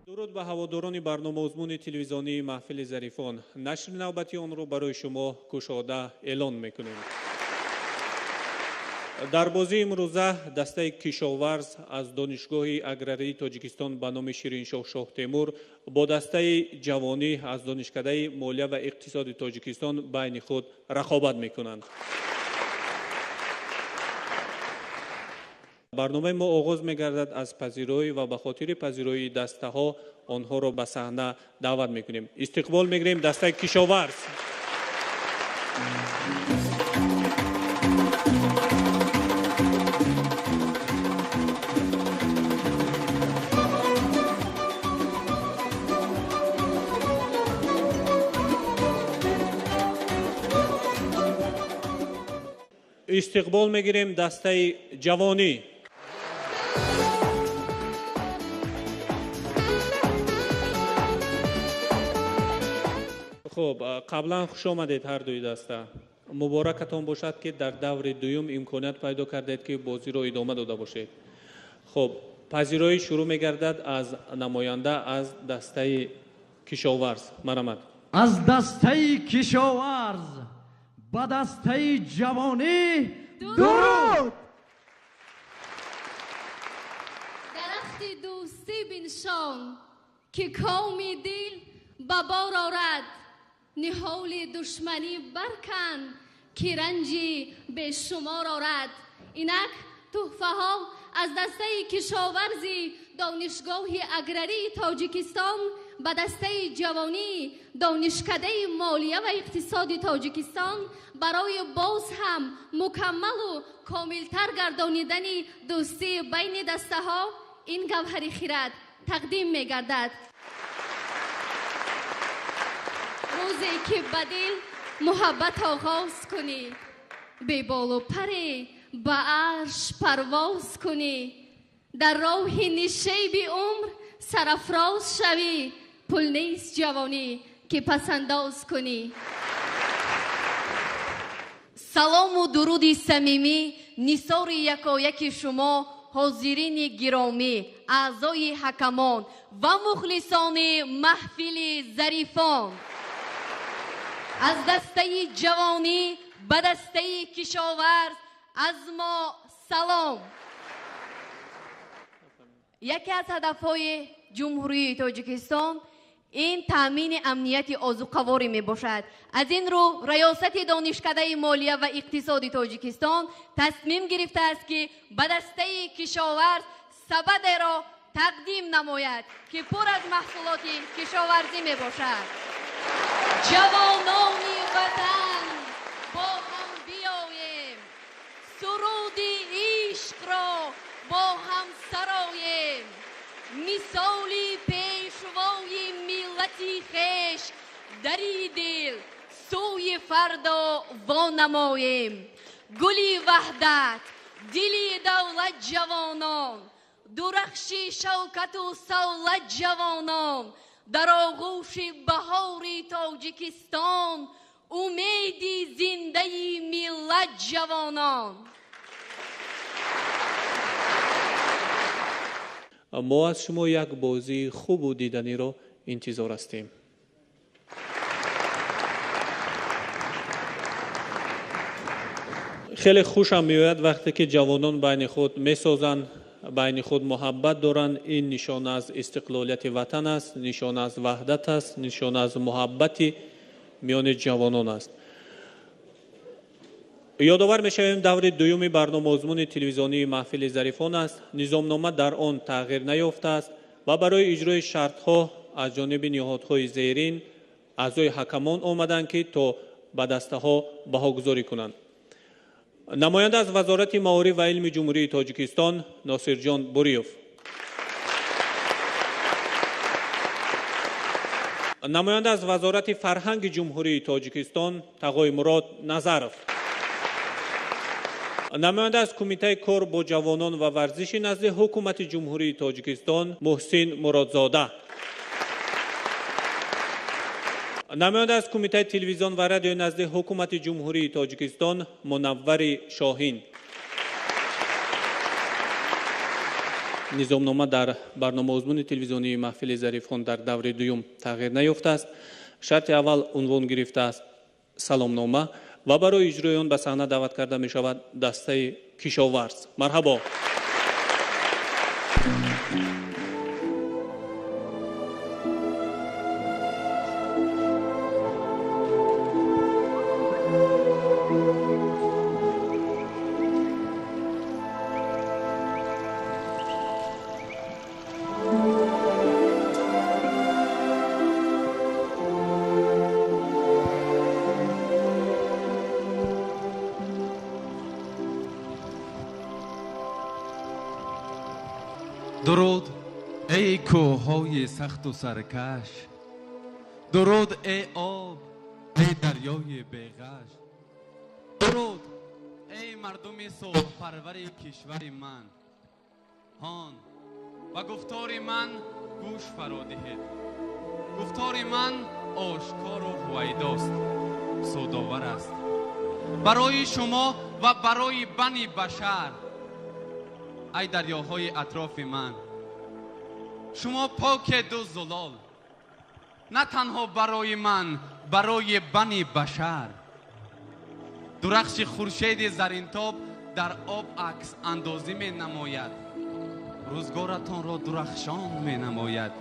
Дуруд ба ҳаводорони барномаозмуни телевизионии маҳфили зарифон. Нашри навбати онро барои шумо кушода эълон мекунем. Дар бозии имрӯза дастаи кишоварз аз Донишгоҳи аграрии Тоҷикистон ба номи Шириншоҳ Шоҳтемур бо дастаи ҷавонӣ аз Донишкадаи молия ва иқтисоди Тоҷикистон байни худ рақобат мекунанд. Барномаи мо оғоз мегардад аз пазироӣ ва ба хотири пазироии дастаҳо онҳоро ба саҳна даъват мекунем. Истиқбол мегирем дастаи кишоварз. Истиқбол мегирем дастаи ҷавонӣ. Хуб, қаблан хуш омадед ҳар дуи даста. Муборакатон бошад, ки дар даври дуюм имконият пайдо кардед, ки бозиро идома дода бошед. Хуб, пазироӣ шурӯъ мегардад аз намоянда аз дастаи кишоварз. Марҳамат. Аз дастаи кишоварз ба дастаи ҷавонӣ дуруд. Дарахти дӯстӣ биншон, ки коми дил ба бор орад, ниҳоли душманӣ баркан, ки ранҷи бешумор орад. Инак тӯҳфаҳо аз дастаи кишоварзи Донишгоҳи аграрии Тоҷикистон ба дастаи ҷавонӣ Донишкадаи молия ва иқтисоди Тоҷикистон барои боз ҳам мукаммалу комилтар гардонидани дӯстии байни дастаҳо ин гавҳари хирад тақдим мегардад. Рӯзе ки ба дил муҳаббат оғоз кунӣ, беболу паре ба арш парвоз кунӣ, дар роҳи нишеби умр сарафроз шавӣ, пул нест ҷавонӣ ки пасандоз кунӣ. Салому дуруди самимӣ нисори якояки шумо, ҳозирини гиромӣ, аъзои ҳакамон ва мухлисони маҳфили зарифон. Аз дастаи ҷавонӣ ба дастаи кишоварз аз мо салом. Яке аз ҳадафҳои Ҷумҳурии Тоҷикистон ин таъмини амнияти озуқаворӣ мебошад. Аз ин рӯ Раёсати Донишкадаи молия ва иқтисоди Тоҷикистон тасмим гирифтааст, ки ба дастаи кишоварз сабадеро тақдим намояд, ки пур аз маҳсулоти кишоварзӣ мебошад. Ҷавонони ватан, бо ҳам биёем, суруди ишқро бо ҳам сароем, мисоли пешвои миллати хеш дари дил сӯи фардо вонамоем. Гули ваҳдат, дили давлат ҷавонон, дурахши шавкату савлат ҷавонон, дар оғӯши баҳори Тоҷикистон умеди зиндаи миллат ҷавонон. Мо аз шумо як бозии хубу диданиро интизор ҳастем. Хеле хушам меояд вақте ки ҷавонон байни худ месозанд, байни худ муҳаббат доранд. Ин нишона аз истиқлолияти ватан аст, нишона аз ваҳдат аст, нишона аз муҳаббати миёни ҷавонон аст. Ёдовар мешавем, даври дуюми барномаозмуни телевизионии маҳфили зарифон аст. Низомнома дар он тағйир наёфтааст ва барои иҷрои шартҳо аз ҷониби ниҳодҳои зерин аъзои ҳакамон омаданд, ки то ба дастаҳо баҳогузорӣ кунанд. Намоянда аз Вазорати маориф ва илми Ҷумҳурии Тоҷикистон Носирҷон Буриев, намоянда аз Вазорати фарҳанги Ҷумҳурии Тоҷикистон Тағои Мурод Назаров, намоянда аз Кумитаи кор бо ҷавонон ва варзиши назди Ҳукумати Ҷумҳурии Тоҷикистон Муҳсин Муродзода, намоянда аз Кумитаи телевизион ва радиои назди Ҳукумати Ҷумҳурии Тоҷикистон Мунаввари Шоҳин, Низомнома дар барномаозмуни телевизионии маҳфили Зарифхон дар даври дуюм тағйир наёфтааст. Шарти аввал унвон гирифтааст саломнома ва барои иҷрои он ба саҳна даъват карда мешавад дастаи кишоварз. Марҳабо. Дуруд эй кӯҳҳои сахту саркаш, дуруд эй об, эй дарёи беғаш, дуруд эй мардуми сулҳпарвари кишвари ман. Ҳон ба гуфтори ман гӯш фаро диҳед. Гуфтори ман ошкору ҳувайдост, судовар аст барои шумо ва барои бани башар. Ай дарёҳои атрофи ман, шумо покеду зулол, на танҳо барои ман, барои бани башар. Дурахши хуршеди заринтоб дар об акс андозӣ менамояд, рӯзгоратонро дурахшон менамояд.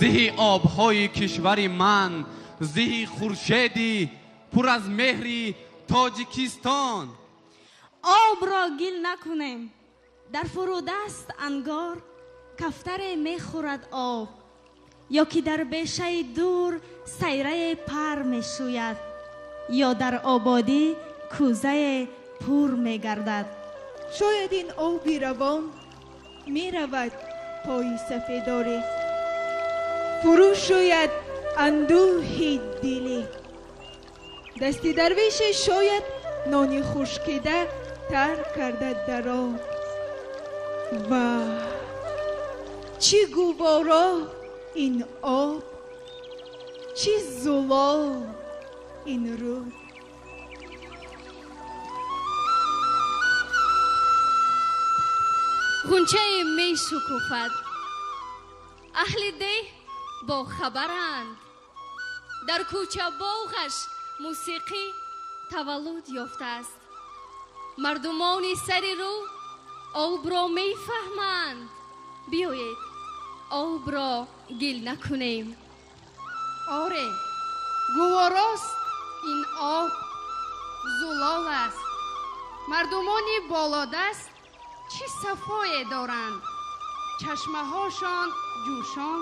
Зиҳи обҳои кишвари ман, зиҳи хуршеди пур аз меҳри Тоҷикистон. Обро гил накунем, дар фурудаст ангор кафтаре мехӯрад об, ё ки дар бешаи дур сайрае пар мешӯяд, ё дар ободӣ кӯзае пур мегардад. Шояд ин оби равон меравад пои сафедорӣ, фурӯ шӯяд андӯҳи дилӣ. Дасти дарвеше шояд нони хушкида тар карда дар об. Ва чӣ гуворо ин об, чӣ зулол ин рӯд. Ғунчае мешукуфад, аҳли деҳ бохабаранд. Дар кӯча боғаш мусиқӣ таваллуд ёфтааст. Мардумони сари рӯ обро мефаҳманд. Биёед обро гил накунем. Оре, гуворост ин об, зулол аст. Мардумони болодаст чӣ сафое доранд? Чашмаҳошон ҷӯшон,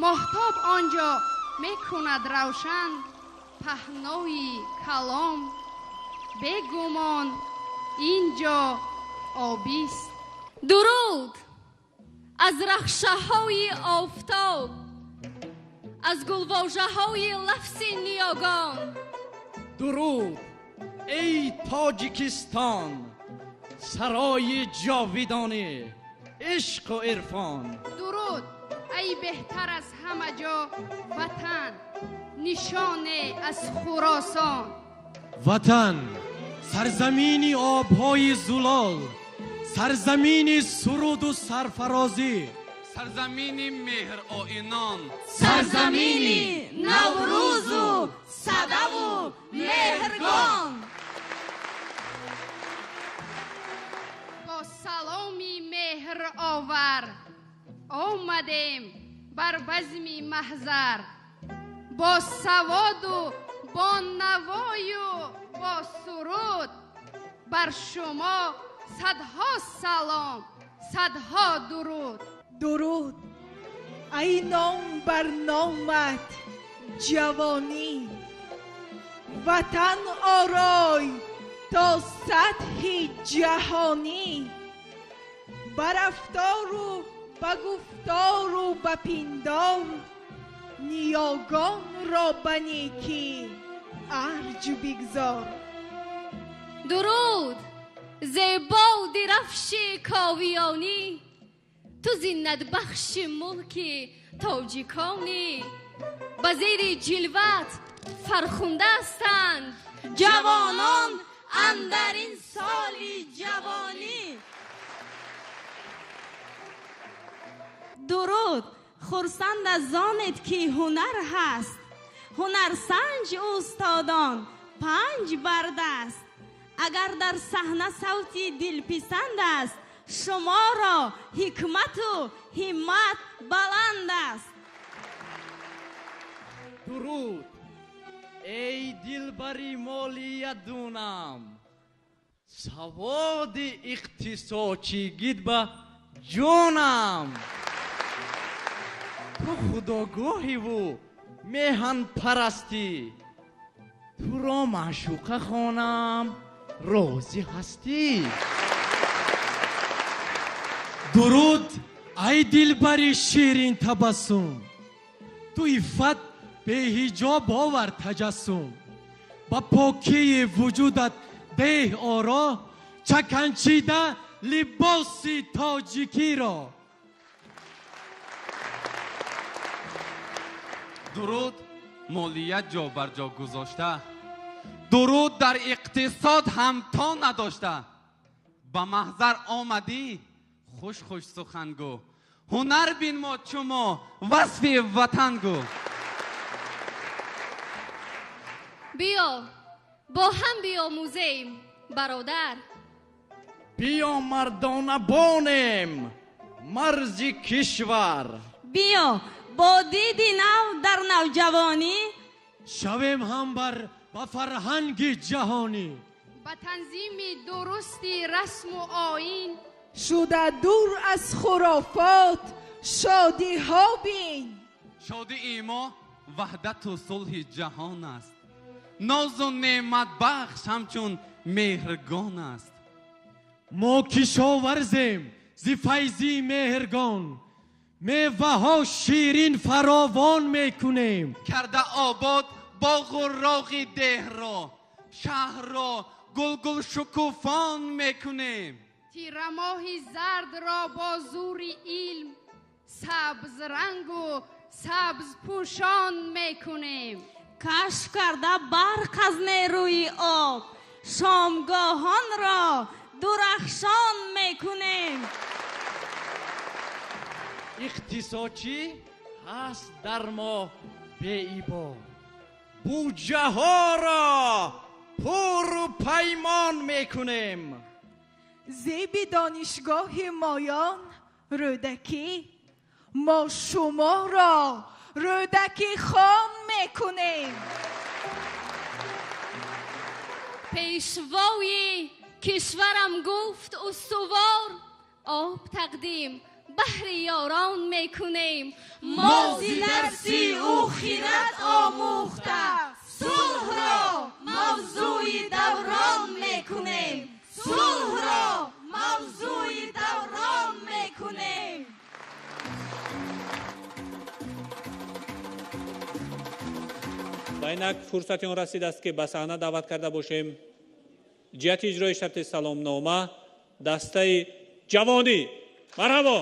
моҳтоб он ҷо мекунад равшан. Паҳнои калом бегумон ин ҷо обист. Дуруд аз рахшаҳои офтоб, аз гулвожаҳои лафзи ниёгон. Дуруд эй Тоҷикистон, сарои ҷовидонӣ, ишқу ирфон. Дуруд ай беҳтар аз ҳама ҷо ватан, нишоне аз Хуросон. Ватан сарзамини обҳои зулол, сарзамини суруду сарфарозӣ, сарзамини меҳроинон, сарзамини Наврӯзу садаву меҳргон. Бо саломи меҳровар омадем бар базми маҳзар. Бо саводу бо навою бо суруд бар шумо садҳо салом, садҳо дуруд. Дуруд ай ном бар номат ҷавонӣ, ватан орой то сатҳи ҷаҳонӣ. Ба рафтору ба гуфтору ба пиндор, ниёгонро ба некӣ арҷ бигзор. Дуруд зебоди рафши ковиёнӣ, ту зинатбахши мулки тоҷиконӣ. Ба зери ҷилват фархунда ҳастанд ҷавонон андар ин соли ҷавонӣ. Дуруд, хурсанд аз онед ки ҳунар ҳаст. Ҳунарсанҷ устодон панҷ бардаст. Агар дар саҳна савти дилписанд аст, шуморо ҳикмату ҳиммат баланд аст. Дуруд, эй дилбари молиядунам, саводи иқтисодчигит ба ҷонам. Ту худогоҳиву меҳанпарастӣ, туро маъшуқа хонам, розӣ ҳастӣ. Дуруд, ай дилбари ширин табассум, ту иффат беҳиҷоб овар таҷассум. Ба покии вуҷудат деҳ оро, чаканчида либоси тоҷикиро. Дуруд, молия ҷобарҷо гузошта, дуруд дар иқтисод ҳамто надошта. Ба маҳзар омадӣ, хуш-хуш сухангӯ, ҳунар бинмо чумо васфи ватангӯ. Биё бо ҳам биомӯзем, бародар. Биё мардона бонем марзи кишвар. Биё бо диди нав дар навҷавонӣ шавем ҳамбар ба фарҳанги ҷаҳонӣ. Ба танзими дурусти расму оин шуда дур аз хурофот шодиҳо бин. Шодии мо ваҳдату сулҳи ҷаҳон аст, нозу неъматбахш ҳамчун меҳргон аст. Мо кишоварзем зи файзи меҳргон, меваҳо ширин фаровон мекунем. Карда обод боғу роғи деҳро, шаҳрро гулгул шукуфон мекунем. Тирамоҳи зардро бо зури илм сабзрангу сабзпӯшон мекунем. Кашф карда барқ аз нерӯи об, шомгоҳонро дурахшон мекунем. Иқтисодчӣ ҳаст дар мо беибо, буҷаҳоро пуру паймон мекунем. Зеби донишгоҳи моён Рӯдакӣ, мо шуморо Рӯдакӣ хон мекунем. Пешвои кишварам гуфт устувор, об тақдим баҳри ёрон мекунем. Мо зи дарси ӯ хират омӯхта, сулҳро мавзӯи даврон мекунем. Сулҳро мавзӯи даврон мекунем. Ва инак фурсати он расидааст, ки ба саҳна даъват карда бошем ҷиҳати иҷрои шарти саломнома дастаи ҷавонӣ. Марҳабо!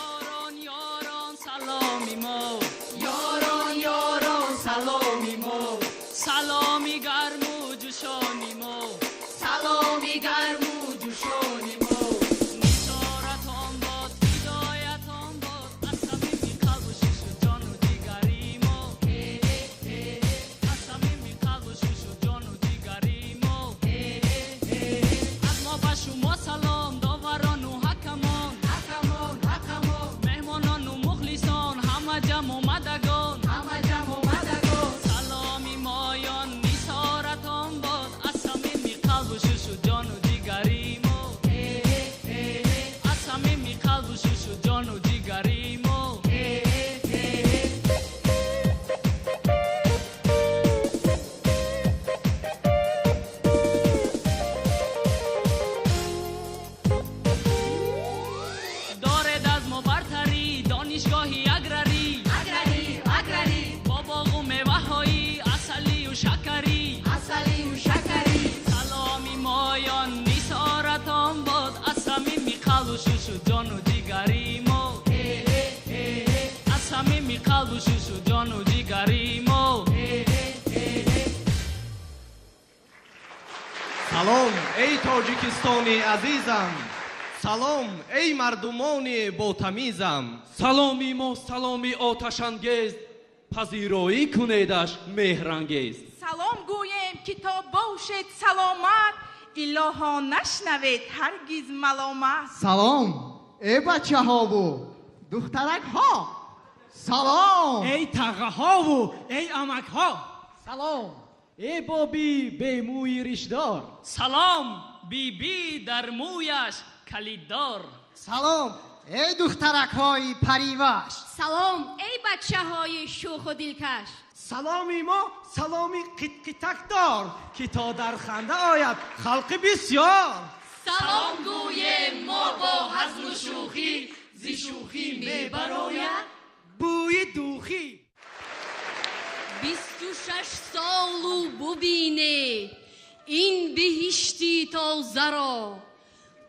Ёрон, ёрон, саломи мо. Ёрон, ёрон, саломи мо. Саломи гарму ҷӯшони мо. Саломи гарму ҷӯшони мо. Нисоратон бод, ҳидоятон бод, аз самими қалбу шишу ҷону ҷигари мо. Аз самими қалбу шишу ҷону ҷигари мо. Аз мо ба шумо салом, доварону ҳакамон, ҳакамон, ҳакамон, меҳмонону мухлисон, ҳама ҷамъ омад. Самими қалбу шушу ҷону ҷигари мо. Салом, эй Тоҷикистони азизам! Салом, эй мардумони ботамизам! Саломи мо саломи оташангез, пазироӣ кунедаш меҳрангез. Салом гӯем, ки то бошед саломат, илоҳо нашнавед ҳаргиз маломат. Салом, эй бачаҳову духтаракҳо! Салом! Эй тағаҳову эй амакҳо! Салом, эй боби бемӯи ришдор! Салом, биби дар мӯяш калиддор! Салом, эй духтаракҳои париваш! Салом, эй бачаҳои шӯху дилкаш! Саломи мо саломи қитқитакдор, ки то дар ханда ояд халқи бисёр. Салом гӯем мо бо ҳазму шӯхӣ, зи шӯхӣ мебарояд бӯи духӣ. 26 солу бубине ин биҳишти тозаро,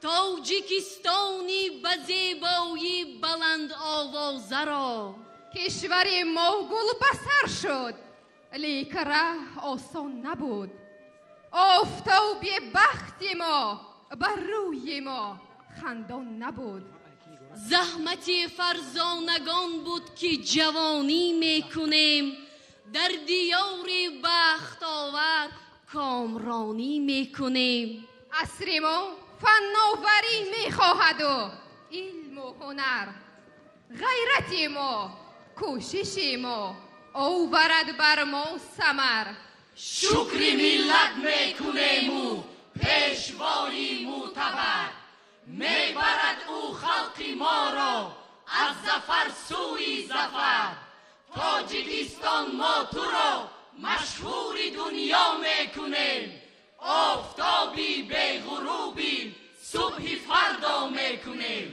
Тоҷикистони ба зебоӣ баландовозаро. Кишвари мо гул ба сар шуд, лек раҳ осон набуд. Офтоби бахти мо бар рӯи мо хандон набуд. Заҳмати фарзонагон буд, ки ҷавонӣ мекунем, дар диёри бахтовар комронӣ мекунем. Асри мо фанноварӣ мехоҳаду илму ҳунар, ғайрати мо, кӯшиши мо оварад бар мо самар. Шукри миллат мекунему пешвои мӯътабар, мебарад ӯ халқи моро аз зафар сӯи зафар. Тоҷикистон, мо туро машҳури дунё мекунем, офтоби беғуруби субҳи фардо мекунем.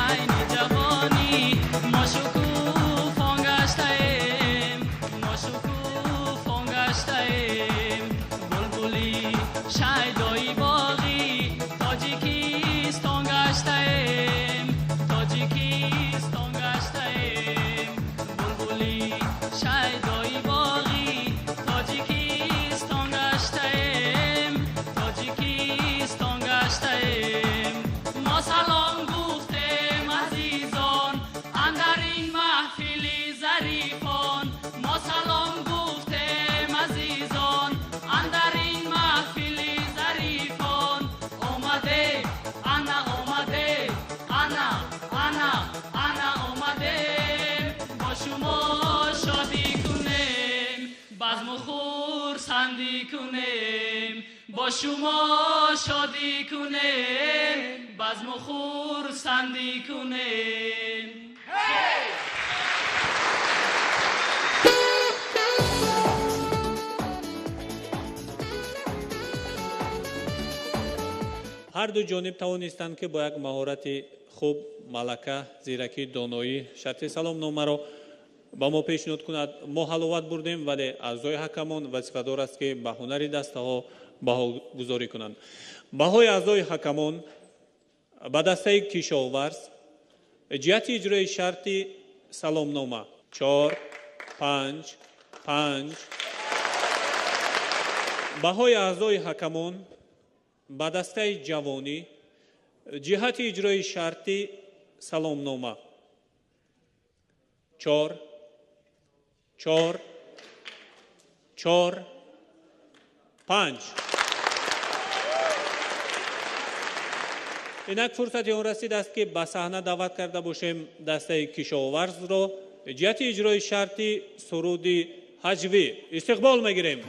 Айни ҷавонӣ мо шукуфон гаштаем, мо шукуфон гаштаем. Булбули шайдои боғи Тоҷикистон гаштаем, Тоҷикистон гаштаем. Булбули шайдои боғи Тоҷикистон гаштаем, Тоҷикистон гаштаем. Мо салом гуфтем, азизон, андар ин маҳфили зарифон. Мо салом гуфтем, азизон, андар ин маҳфили зарифон. Омаде, ана омаде, ана, ана, ана омадем, бо шумо шодӣ кунем, базму хурсандӣ кунем. Бо шумо шодӣ кунем, базму хурсандӣ кунем. Ҳар ду ҷониб тавонистанд, ки бо як маҳорати хуб, малака, зиракӣ, доноӣ шарти саломномаро ба мо пешниҳод кунад. Мо ҳаловат бурдем, вале аъзои ҳакамон вазифадор аст, ки ба ҳунари дастаҳо баҳогузорӣ кунанд. Баҳои аъзои ҳакамон ба дастаи кишоварз ҷиҳати иҷрои шарти саломнома 4, 5, 5. Баҳои аъзои ҳакамон ба дастаи ҷавонӣ ҷиҳати иҷрои шарти саломнома 4, 4, 4, 5. Инак фурсати он расидааст, ки ба саҳна даъват карда бошем дастаи кишоварзро ҷиҳати иҷрои шарти суруди ҳаҷвӣ. Истиқбол мегирем.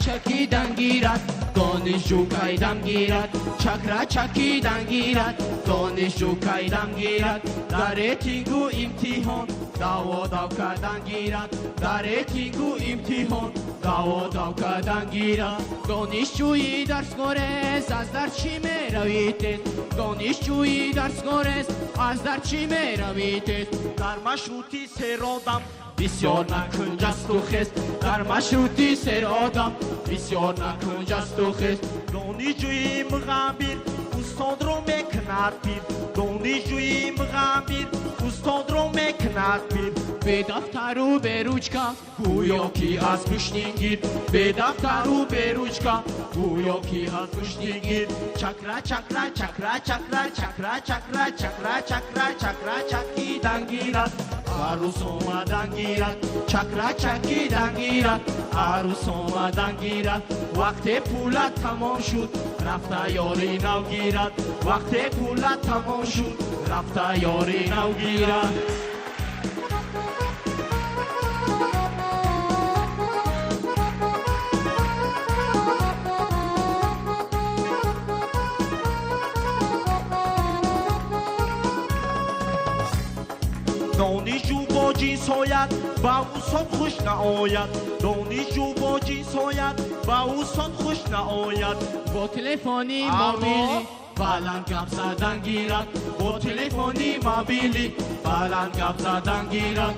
Чакидан гирад, донишҷӯ кайдам гирад, чакра чакидан гирад, донишҷӯ кайдам гирад, дар рейтингу имтиҳон Даво дав кардан гирад, дар рейтингу имтиҳон даво дав кардан гирад. Донишҷӯи дарсгорез, аз дар чӣ меравӣ тез? Донишҷӯи дарсгорез, аз дар чӣ меравӣ тез? Дар машрути серодам бисёр накун ҷасту хез, дар машрути серодам бисёр накун ҷасту хез. Донишҷӯи муғамбир устодро мекунад пир, донишҷӯи муғамбир устодро мекунад пир. Бе дафтару бе ручка гӯё ки аз гӯшнигир, бе дафтару бе ручка гӯё ки аз гӯшнигир. Чакра чакра чакра чакра чакра чакра чакра чакра чакра чакидан гирад, арӯс омадан гирад. Чакра чакидан гирад, арӯс омадан гирад. Вақте пулат тамом шуд, рафта ёри нав гирад. Вақте пулат тамом шуд, рафта ёри нав гирад. Донишҷӯ бо ҷинс ояд, ба устод хуш наояд. Донишҷӯ бо ҷинс ояд, ба устод хуш наояд. Бо телефони мобилӣ баланд гап задан гирад, бо телефони мобилӣ баланд гап задан гирад.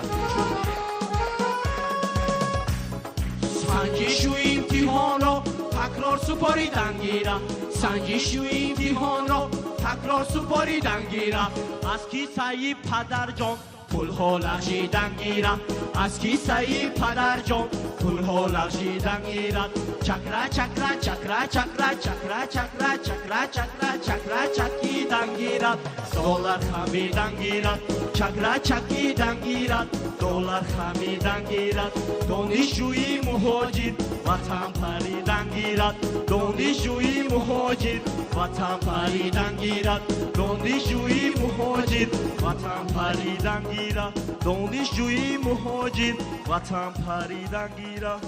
Санҷишу имтиҳонро такрор супоридан гирад, санҷишу имтиҳонро такрор супоридан гирад. Аз кисаи падарҷон пулҳо лағжидан гирад, аз кисаи падарҷон пулҳо лағжидан гирад. Чакра чакра чакра чакра чакра чакра чакра чакра чакра чакидан гирад, доллар хамидан гирад. Чакра чакидан гирад, доллар хамидан гирад. Донишҷӯи муҳоҷир ватан паридан гирад, донишҷӯи муҳоҷир ватан паридан гирад. Донишҷӯи муҳоҷир ватан паридан гирад, донишҷӯи муҳоҷир ватан паридан гирад.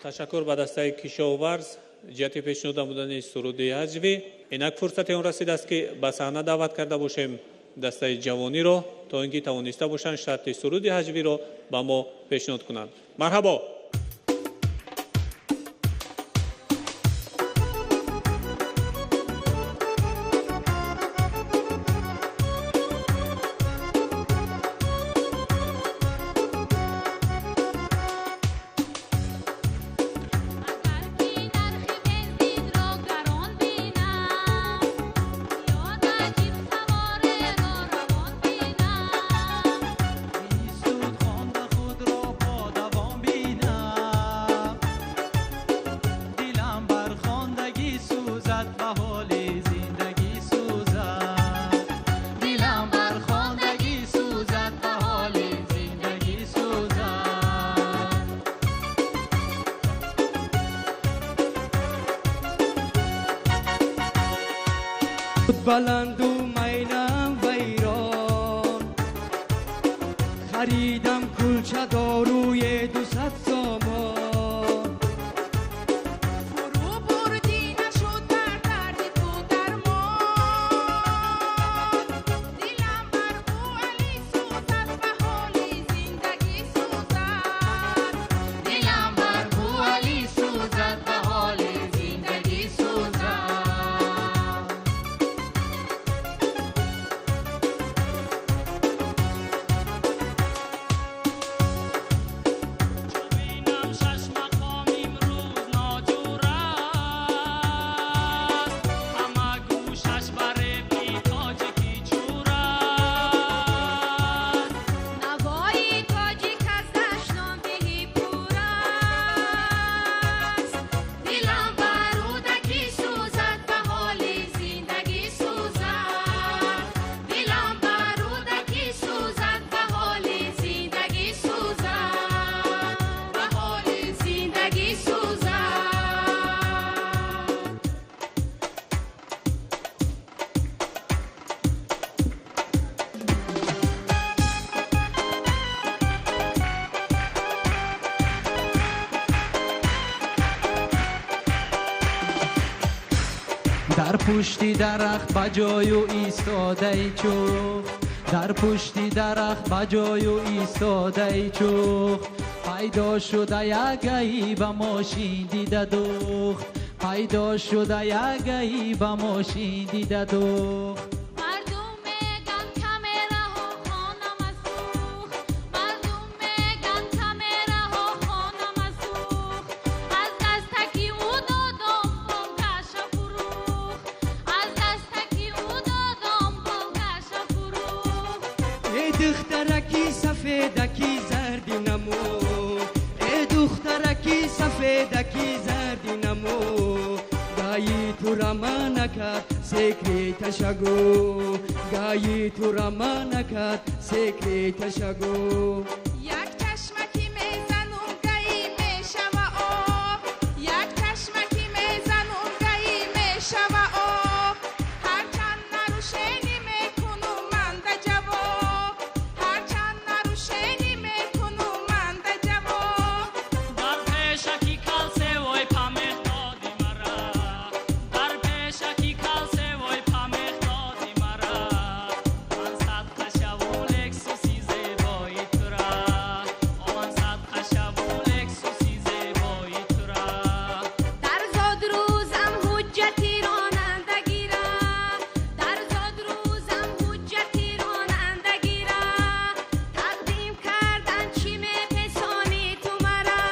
Ташаккур ба дастаи кишоварз ҷиҳати пешниҳод намудани суруди ҳаҷвӣ. Инак фурсати он расидааст, ки ба саҳна даъват карда бошем дастаи ҷавониро, то ин ки тавониста бошанд шарти суруди ҳаҷвиро ба мо пешниҳод кунанд. Марҳабо! Баланду майнам вайрон, харидам кулча доруи 200 сомон. Фурӯ бурдӣ нашуд бар дарди ту дармон, дилам бар ӯ Алӣ сӯзад, ба ҳоли зиндагӣ сӯзад. Дилам бар ӯ Алӣ сӯзад, ба ҳоли зиндагӣ сӯзад. Дар пушти дарахт ба ҷою истодаи чӯх, дар пушти дарахт ба ҷою истодаи чӯх, пайдо шуда як гаи ба мошин дида духт, пайдо шуда як гаи ба мошин дида духт. Мардум меган камераҳо хонама сӯхт, мардум меган камераҳо хонама сӯхт, аз дастаки ӯ додом бонкаша фурӯхт, аз дастаки ӯ додом бонкаша фурӯхт. Эй духтараки сафедаки зарди намо, эй духтараки сафедаки зарди намо, гаи тура манакад секреташаго, гаи тура манакад секреташаго. Як чашмаки мезанум гаи мешава об, як чашмаки мезанум гаи мешава об, ҳарчанд нарушени мекунум ман да ҷавоб, ҳарчанд нарушени мекунум ман да ҷавоб. Дар пешаки калсевой памех доди мара, дар пешаки калсевой памех доди мара, ман садқа шавум Лексуси зебои тура, ман садқа шавум Лексуси зебои тура. Дар зодрӯзам ҳуҷҷати ронандагира, дар зодрӯзам ҳуҷҷати ронандагира, тақдим кардан чӣ мепесонӣ ту мара,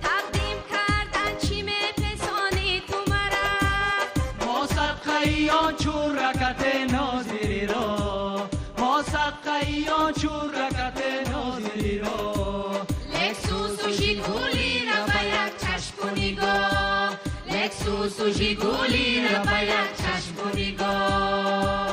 тақдим кардан чӣ мепесонӣ ту мара. Мо садқаи он чун ракате нозириро, мо садқаи он чун ракате нозириро. Лексусу Жигулира ба як чашму нигоҳ, Лексусу Жигулира ба як чашму нигоҳ.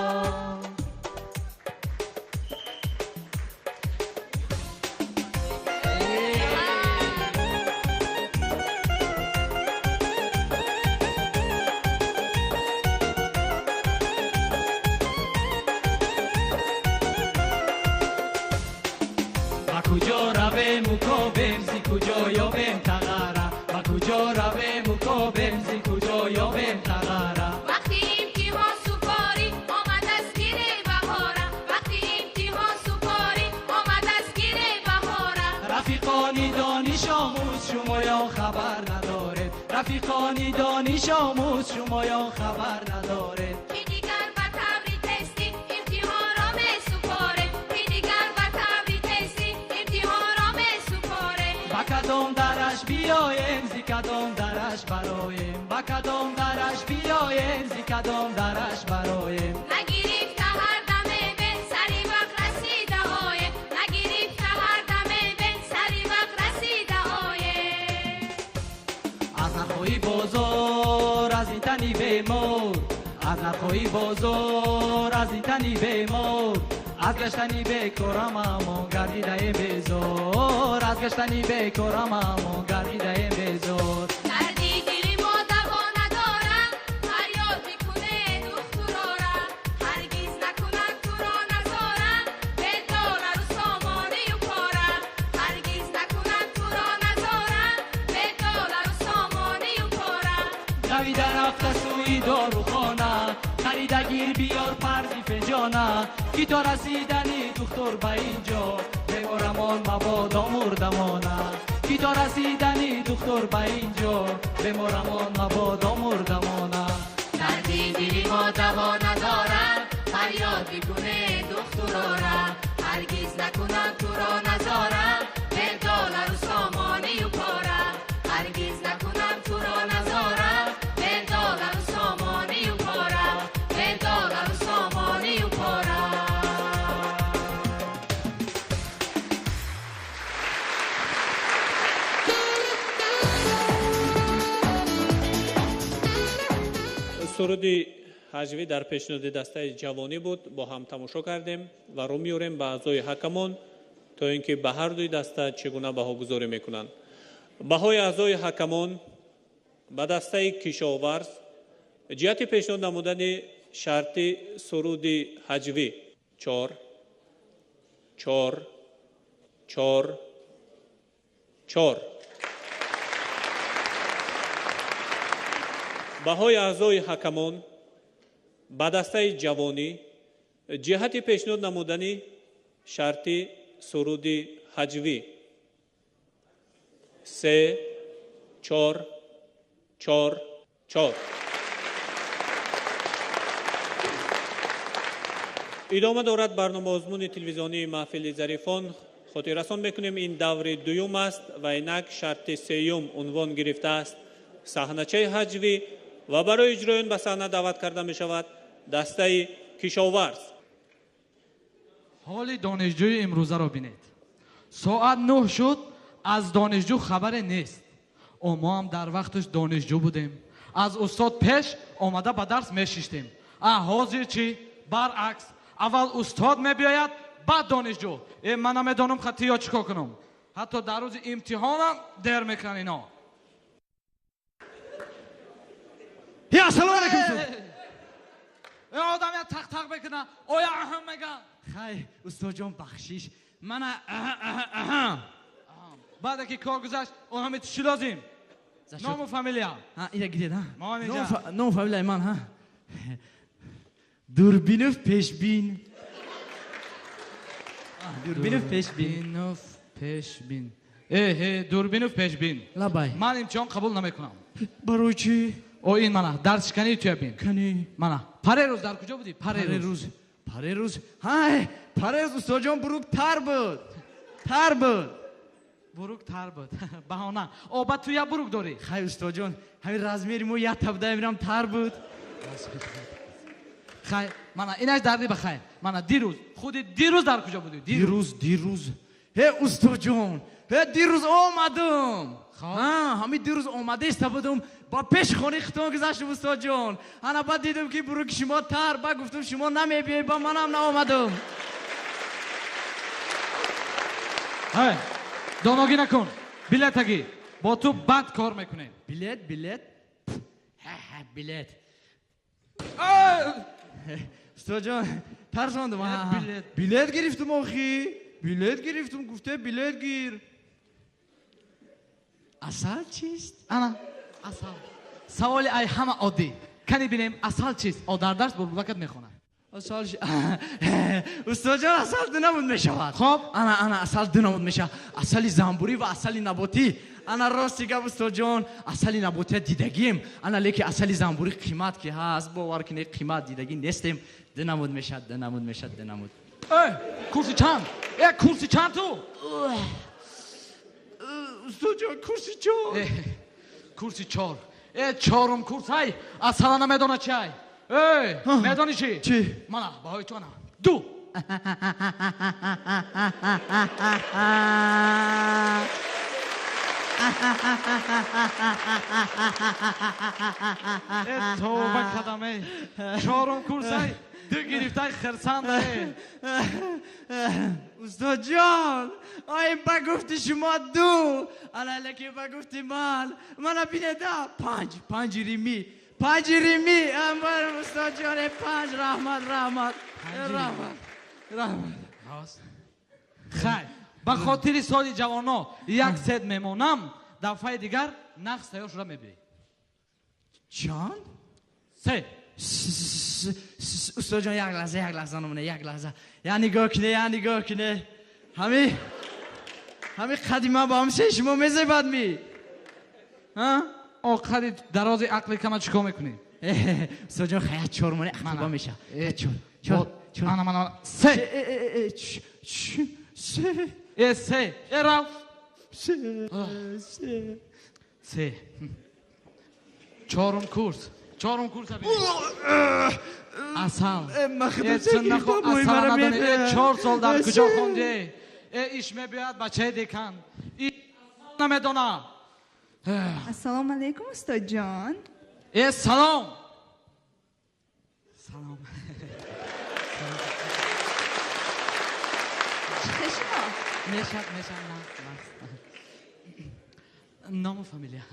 Ба куҷо равем укобем, зи куҷо ёбем тағара, ба куҷо равем укобем, зи куҷо ёбем тағара. Вақти имтиҳон супорӣ омадааст гире баҳора, вақти имтиҳон супорӣ омадааст гире баҳора. Рафиқони донишомӯз шумоён хабар надоред, рафиқони донишомӯз шумоён хабар надоред. Ки дигар ба таври тестӣ имтиҳонро месупорем, ки дигар ба таври тестӣ имтиҳонро месупорем. Ба кадом дараш биёем, зи кадом дараш бароем, ба кадом дараш биёем, зи кадом дараш бароем. Нагирифта ҳар даме бе сари вақт расида оем, нагирифта ҳар даме бе сари вақт расида оем. Аз нархҳои бозор аз ин тани бемор, аз нархҳои бозор аз ин тани бемор, аз гаштани бекорам амон гардидаем безор, аз гаштани бекорам амон гардидаем безор. Дарди дили мо даво надорад, фарёд мекунед духтурора, ҳаргиз накунад туро назора, бе доллару сомонию пора, ҳаргиз накунад туро назора, бе доллару сомонию пора. Давида рафта сӯи дорухона, харида гир биёр парзи финҷона, ки то расидани духтур ба ин ҷо беморамон мабодо мурдамона, ки то расидани духтур ба ин ҷо беморамон мабодо мурдамона. Дарди дили мо даво надорад, фарёд мекунед духтурора, ҳаргиз накунад туро назора, бе доллару сомонию пора, ҳаргиз накунад туро назора, бе доллару сомонию пора, бе доллару сомонию пора. Суруди ҳаҷвӣ дар пешниҳоди дастаи ҷавонӣ буд, бо ҳам тамошо кардем ва рӯ меорем ба аъзои ҳакамон то ин ки ба ҳар дуи даста чӣ гуна баҳогузорӣ мекунанд. Баҳои аъзои ҳакамон ба дастаи кишоварз ҷиҳати пешниҳод намудани шарти суруди ҳаҷвӣ 4 4 4 4. Баҳои аъзои ҳакамон Ба дастаи ҷавонӣ ҷиҳати пешниҳод намудани шарти суруди ҳаҷвӣ. 3 4 4 4. Идома дорад барномаозмуни телевизионии маҳфили зарифон. Хотиррасон мекунем, ин даври дуюм аст ва инак шарти сеюм унвон гирифтааст саҳначаи ҳаҷвӣ ва барои иҷрои он ба саҳна даъват карда мешавад дастаи кишоварз. Ҳоли донишҷӯи имрӯзаро бинед. Соат 9 шуд, аз донишҷӯ хабаре нест. Мо ҳам дар вақташ донишҷӯ будем. Аз устод пеш омада ба дарс мешиштем. А ҳозир чӣ? Баръакс, аввал устод мебиёяд, баъд донишҷӯ. Ман намедонам хати ё чӣ кор кунам. Ҳатто дар рӯзи имтиҳонам дер мекунанд ино. Ассалому алайкум. Одам я тақ-тақ мекунад, оя аҳам мега. Хай, устодҷон, бахшиш. Мана баъде ки кор гузашт, он ҳаме чӣ лозим? Ному фамилия. Ина гиред, ҳа? Ному фамилияи ман, ҳа? Дурбинов Пешбин. Дурбинов Пешбин. Дурбинов Пешбин. Дурбинов Пешбин. Лабай. Ман имтиҳон қабул намекунам. Барои чӣ? О, ин мана, дарсшикании туя бин. Кани? Мана, парерӯз дар куҷо будӣ? Парерӯз. Парерӯз. Ҳай, парерӯз устодҷон бурук тар буд. Тар буд. Бурук тар буд. Баҳона. О, ба ту я бурук дорӣ? Хай, устодҷон, ҳамин размери мо як табда мирам тар буд. Хай, мана, инаш дарди ба хайр. Мана, дирӯз, худи дирӯз дар куҷо будӣ? Дирӯз, дирӯз. Ҳе, устодҷон, ҳе, дирӯз омадам. Ҳа, ҳамин дирӯз омадаиста будам, ба пеши хонаи хитон гузаштам, устодҷон. Ана баъд дидам, ки буруки шумо тар, ба гуфтам шумо намебиёед, ба манам наомадам. Ҳай, доногӣ накун. Билетагӣ. Бо ту бад кор мекунем. Билет, билет. Ҳа, билет. Устодҷон, тарсондам. Билет гирифтам охи. Билет гирифтам, гуфте билет гир. Асал чист? Ана, асал. Саволи ай ҳама оддӣ. Кани бинем, асал чист? О, дар дарс булбулакат мехонад. Асал устодҷон, асал ду намуд мешавад. Хоб. Ана, ана, асал ду намуд мешавад. Асали замбурӣ ва асали наботӣ. Ана рости гап, устодҷон, асали наботия дидагием. Ана леки асали замбурӣ қимат ки ҳаст, бовар кунед, қимат дидагӣ нестем. Ду намуд мешавад, ду намуд мешавад, ду намуд. Курси чанд? Курси чанд ту? Устодҷон, курси чор. Курси чор. Чорум курс ай, асала намедона чи ай. Медони чи? Чи? Мана, баҳои ту ана. 2. Тавба кардам, чорум курс ай, 2 гирифтай хирсанд. Устодҷон, ай ба гуфти шумо 2, ана лекин ба гуфти ман, мана бинеда 5, 5 римӣ, 5 римӣ, амбар устодҷон, 5, раҳмат, раҳмат, раҳмат, раҳмат. Хай, ба хотири соли ҷавоно як сет мемонам, дафъаи дигар нақс тайёр шуда мебиёӣ. Чанд? 3. Устодҷон, як лаҳза, як лаҳза, номуна, як лаҳза. Я нигоҳ куне, я нигоҳ куне. Ҳами қади ман ба ҳамсаи шумо мезебад ми? Ҳа? О, қади дарози ақли кама чӣ кор мекунӣ? Устодҷон, хай, 4 моне ақлба меша. 4, 4, 4. Ана, мана, 3. 3. 3. Рав. 3, 3. 3. Чорум курс. Чорум курс. Асал. 4 сол дар куҷо хондӣ? Иш мебиёяд бачаи декан. Намедона. Ассалому алайкум, устодҷон. Салом. Салом. Чӣ шумо? Мешад, мешад, ному фамилия.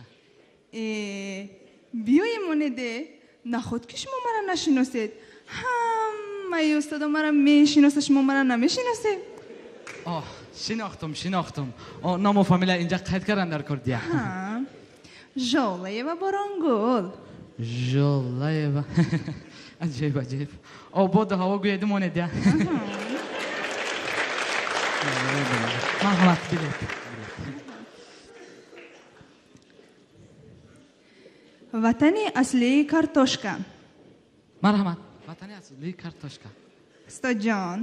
Биёем монеде. Наход ки шумо мара нашиносед. Ҳамаи устодо мара мешиноса, шумо мара намешиносед. Оҳ, шинохтум, шинохтум. Ному фамилия инҷа қайд кардам дар кор дия. Жолаева Боронгул. Жолаева. Аҷиб, аҷиб. Ободу ҳаво гӯяду монед, я. Марҳамат, билет. Ватани аслии картошка. Марҳамат. Ватани аслии картошка. Устодҷон,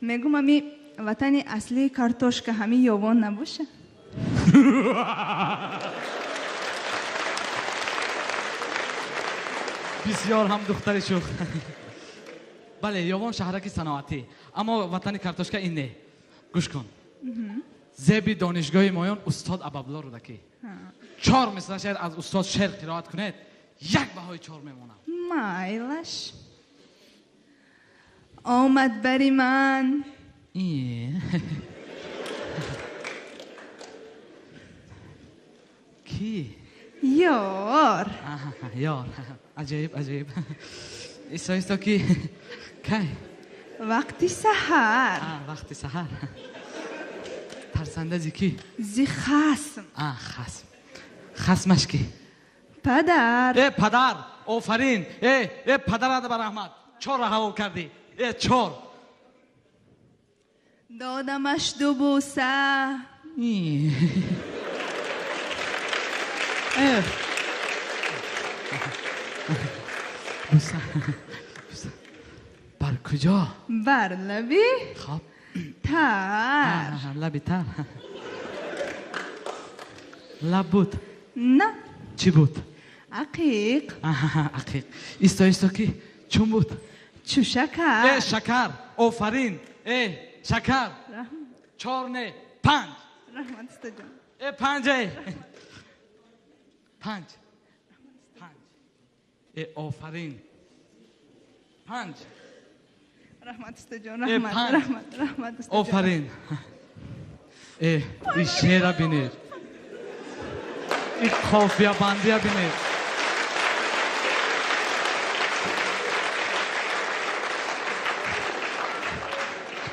мегум ами ватани аслии картошка ҳами ёвон набоша? Бисёр ҳам духтари шух. Бале, ёвон шаҳраки саноатӣ, аммо ватани картошка ин не. Гӯш кун. Зеби донишгоҳи моён устод Абабулло Рӯдакӣ. 4 мисра шеър аз устод шеър қироат кунед, як баҳои 4 мемонам. Майлаш. Омад бари ман. Ки? Ёр. Ёр. Аҷиб, аҷиб. Исто, исто, ки? Кай? Вақти саҳар. Вақти саҳар. Тарсанда зи ки? Зи хасм. Хасм. Хасмаш ки? Падар. Э, падар, офарин. Э, э, падарада ба раҳмат. 4 ҳавол кардӣ. Э, 4. Додамаш 2 бӯса. Бӯса. Бӯса. Бар куҷо? Бар лаби. Хоб. Тар. Лаби тар. Лаб буд? На. Чӣ буд? Ақиқ. Ақиқ. Исто, исто, ки чун буд? Чу шакар. Э, шакар. Офарин. Э, шакар. 4 не, 5. Раҳмат, устодҷон. Э, 5. Э. 5. 5. Э, офарин. 5. Раҳмат, устодҷон. Раҳмат, раҳмат, раҳмат, устодҷон. Офарин. Э, ин шеъра бинед. Ин қофиябандия бинед.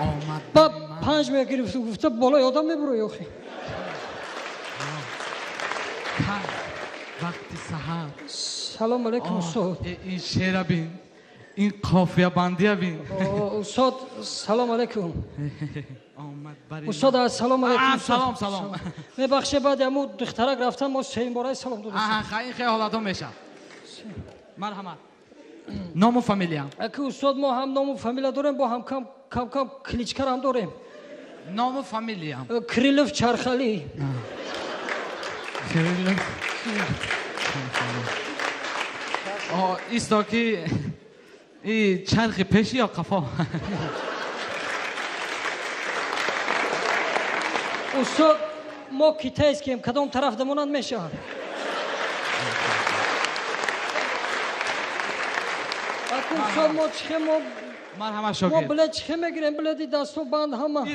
Омад. Ба 5 мегирифту гуфта болои одам мебурои охи. Вақти саҳар. Салом алейкум, устод. Ин шеъра бин. Ин қофиябандия бин. Устод, салом алейкум. Устод, салом алейкум. Салом, салом. Мебахшед, баъди ҳамун духтарак рафтан мо сеюм бораи салом додем. Ин хеле ҳолатҳо мешавад. Марҳамат. Ному фамилия? Аки устод, мо ҳам ному фамилия дорем, бо ҳам кам кам кличкар ҳам дорем. Ному фамилия? Крилов Чархали. Крилов Исто ки и чархи пеши ё қафо? Устод, мо китайскием, кадом тараф дамонанд мешавад? Аку устод, мо чихе мо Марҳамат, шогирд. Мо билет чихе мегирем, билети дасту банд ҳама.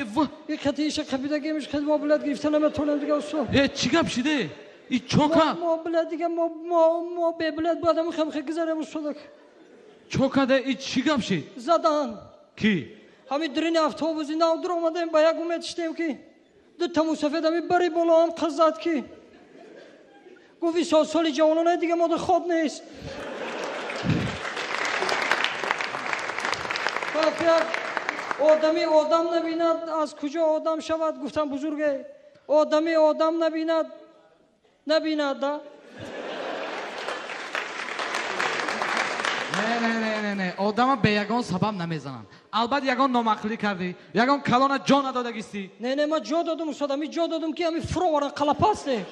И хати иша қабидагимиш хати мо билет гирифта наметонем дига устод. Э, чӣ гап шиде? И чока? Мо билет дига мо бе билет бояд ҳамин хам хе гузарем устод. Чокаде, и чӣ гап шид? Задан. Ки? Ҳамин дрини автобуси нав дур омадем, ба як умед шидем ки дута мусафед ҳамин бари боло ҳам қиз зад ки. Гуфт ин соли ҷавононе дига мода хоб нест. Як одами одам набинад, аз куҷо одам шавад, гуфтам бузурге. Одами одам набинад, набинад, да? Не, не, не, не, не. Одама бе ягон сабаб намезананд. Албат ягон номақлӣ кардӣ, ягон калона ҷо надодагистӣ. Не, не, ман ҷо додум, устод, ами ҷо додум ки ами фуроваран қалапасте.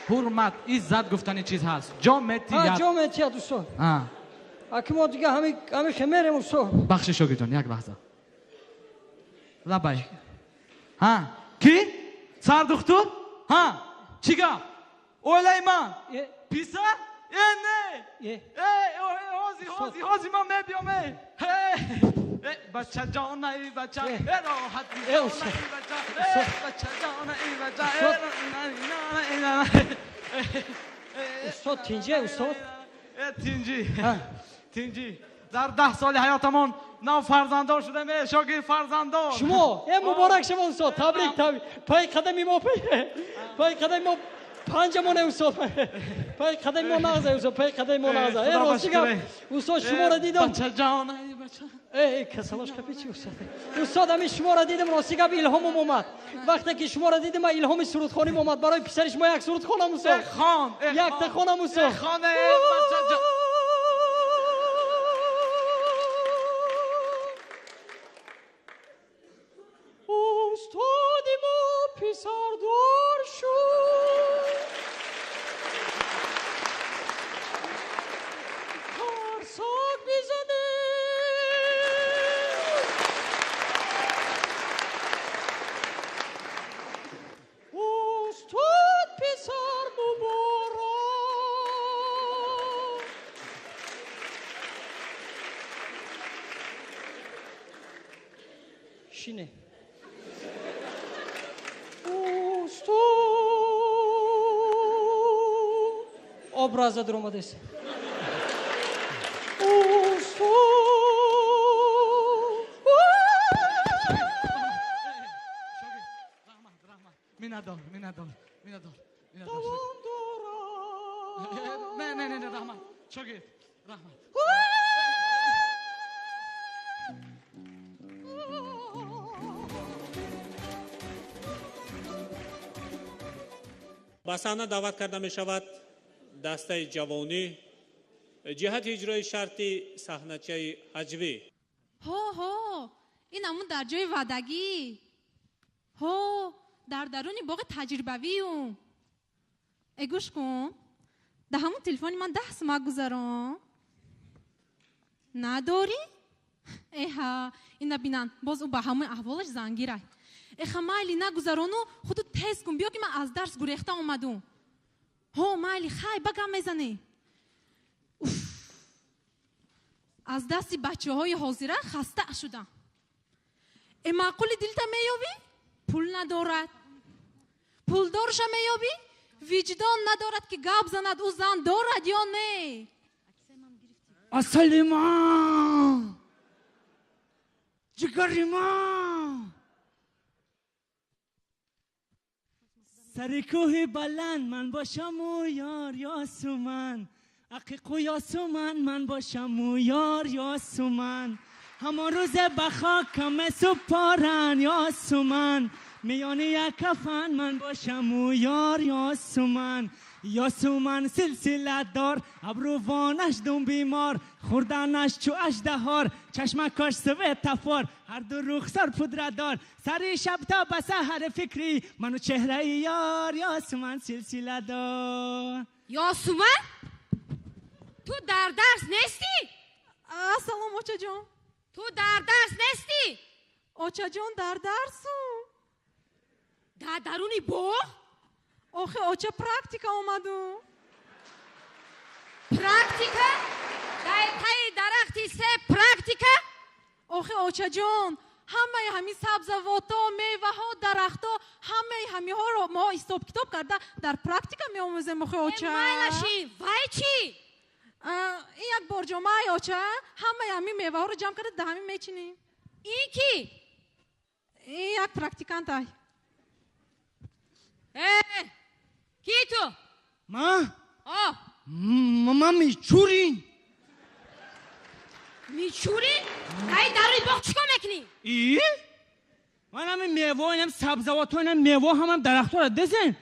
Ҳурмат, иззат гуфтани чиз ҳаст. Ҷо метиҳад. Ҷо метиҳад, устод. Аки мо дига ҳами хемерем, устод. Бахши шогирдҷон, як лаҳза. Лабай. Ҳа, ки? Сардухтур? Ҳа, чӣ гап? Оилаи ман? Писар? Э, не! Э, ҳози, ҳози, ҳози ман мебиём, э! Э, бачаҷона, эй бача, э, роҳат, эй бача, э, бачаҷона, эй бача, э, Устод, тинҷи, устод? Э, тинҷи, тинҷи. Дар 10 соли ҳаётамон нав фарзанддор шудем, э, шогирд фарзанддор. Шумо, э, муборак шумо, устод, табрик, табрик. Пай қадами мо, пай қадами мо Панҷамоне устод. Пай қадаи мо нағза устод, пай қадаи мо нағза. Э, рости гап. Устод, шуморо дидам. Бачаҷон, ай бача. Э, касалош капи чи устод? Устод, ҳамин шуморо дидам, рости гап илҳомам омад. Вақте ки шуморо дидам, ман илҳоми сурудхоним омад. Барои писари шумо як суруд хонам устод. Э, хон, э, Якта хонам устод. Э, хон, э, бачаҷон. Устоди мо писардор шуд. Қарсак бизанед. Устод писар муборак. Шине. Устод образа дуромадест. Устод. Миннатдор, миннатдор, миннатдор, миннатдор. Не, не, не, не, раҳмат. Шогирд, раҳмат. Ба саҳна даъват карда мешавад дастаи ҷавонӣ ҷиҳати иҷрои шарти саҳначаи ҳаҷвӣ. Ҳо, ҳо, ин ҳамун дар ҷои ваъдагӣ. Ҳо, дар даруни боғи таҷрибавиюм. Э, гӯш кун, дар ҳамун телефони ман 10 сумак гузарон. Надорӣ? Эҳа, ина бинан, боз ӯ ба ҳамаи аҳволаш зангирай. Эха, майли нагузарону худу тез кун, биё ки ман аз дарс гурехта омадум. Ҳо, майли, хай, ба гап мезанӣ. Уф! Аз дасти бачаҳои ҳозира хаста шудам. Э, маъқули дилта меёбӣ? Пул надорад. Пулдорша меёбӣ? Виҷдон надорад ки гап занад, ӯ зан дорад ё не? Асали ман! Ҷигари ман! Сари кӯҳи баланд ман бошаму ёр Ёсуман. Ақиқу Ёсуман ман бошаму ёр Ёсуман. Ҳамон рӯзе ба хокам месупоранд Ёсуман. Миёни як кафан ман бошаму ёр Ёсуман. Ёсуман силсиладор, абрувонаш дум бемор, хӯрданаш чу аждаҳор, чашмакаш светафор, ҳарду рухсор пудрадор, сари шаб то ба саҳар фикри ману чеҳраи ёр Ёсуман силсиладор. Ёсуман? Ту дар дарс нестӣ? Ассалом, очаҷон. Ту дар дарс нестӣ? Очаҷон, дар дарсу. Дар даруни боғ? Охе, оча, практика омаду. Практика? Дар таи дарахти себ практика? Охе, очаҷон, ҳамаи ҳамин сабзавотҳо, меваҳо, дарахтҳо, ҳамаи ҳамиҳоро мо ҳисоб-китоб карда дар практика меомӯзем, охе, оча. Майлаши, вай чӣ? Ин як борҷомаи оча, ҳамаи ҳамин меваҳоро ҷамъ карда дар ҳамин мечинем. Ин кӣ? Ин як практикантай. Э, ки ту? Ман? О. Ман Мичурин. Мичурин? Ай, даруни боғ чӣ кор мекунӣ? И? Ман ҳамин мева, инам сабзавотҳо, инам мева, ҳамам дарахтҳоро дезем.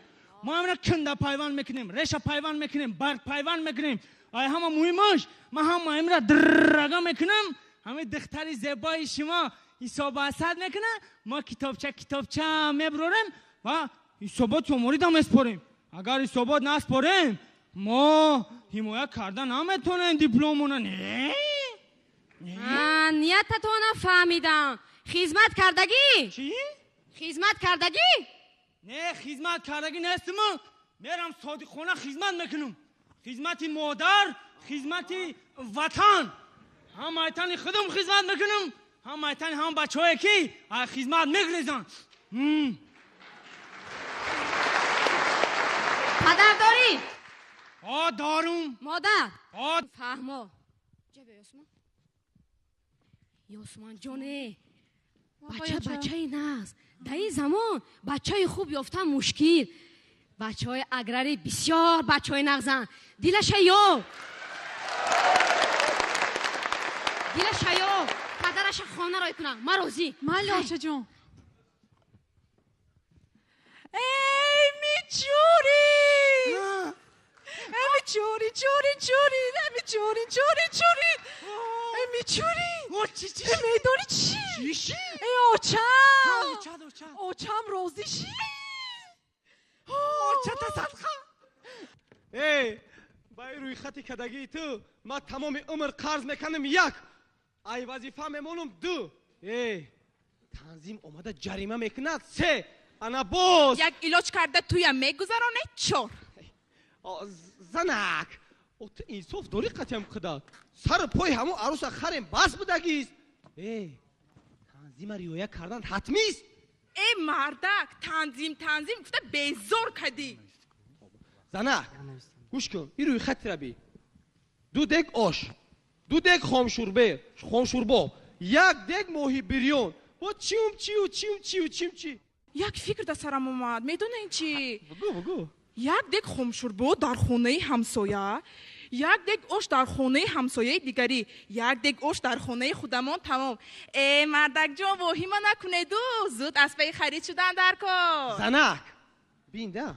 Мо ҳамина канда пайванд мекунем, реша пайванд мекунем, барг пайванд мекунем. Ай, ҳама муҳимаш, ман ҳама имра драга мекунам. Ҳамин духтари зебои шумо ҳисобу асад мекунад, мо китобча китобча мебурорем ва ҳисоботи оморидам меспорем. Агар ҳисобот наспорем, мо ҳимоя карда наметонем дипломона. Не? Ниятатона фаҳмидам. Хизмат кардагӣ? Чӣ? Хизмат кардагӣ? Не, хизмат кардагӣ нестам. Мерам содиқона хизмат мекунам. Хизмати модар, хизмати ватан. Ҳам айтани худам хизмат мекунам, ҳам айтани ҳам бачаҳое ки хизмат мегрезанд. Падар дорӣ? О, дорум. Модар? О. Фаҳмо. Ҷабе Ёсуман. Ёсуман ҷоне, бача бачаи нағз. Дар ин замон бачаи хуб ёфтан мушкил. Бачаҳои аграрӣ бисёр бачаҳои нағзанд. Дилаша ёб. Дилаша ёб. Падараша хона рой кунам. Ман розӣ. Майли, очаҷон. Эй, мичури! Эй, мичури, чури, чури! Эй, мичури, чури, чури! Эй, мичури! Эй, медони чӣ? Эй, очам! Очам розӣ ши? Очата садқа! Эй, ба ин рӯйхати кадагии ту ман тамоми умр қарз мекунам як, ай вазифа мемонам ду. Эй, танзим омада ҷарима мекунад се. Ана боз! Як илоҷ карда туям мегузаронед чор. Занак! О, ту инсоф дорӣ қатъиям қида. Сару пои ҳамон аруса харем бас будагист. Эй, танзима риоя кардан ҳатмист. Эй, мардак, танзим, танзим гуфта безор кадӣ. Занак, гӯш кун, ин рӯйхатира би. Ду дег ош, ду дег хомшӯрбо, як дег моҳи бирён. Бо чиум чиу чиум чиу чим чи? Як фикр дар сарам омад, медонед чӣ? Бугӯ, бугӯ. Як дег хомшӯрбо дар хонаи ҳамсоя, як дег ош дар хонаи ҳамсояи дигарӣ, як дег ош дар хонаи худамон тамом. Э, мардакҷон, воҳима накунеду, зуд аз пайи харид шудан дар кор. Занак, бинда.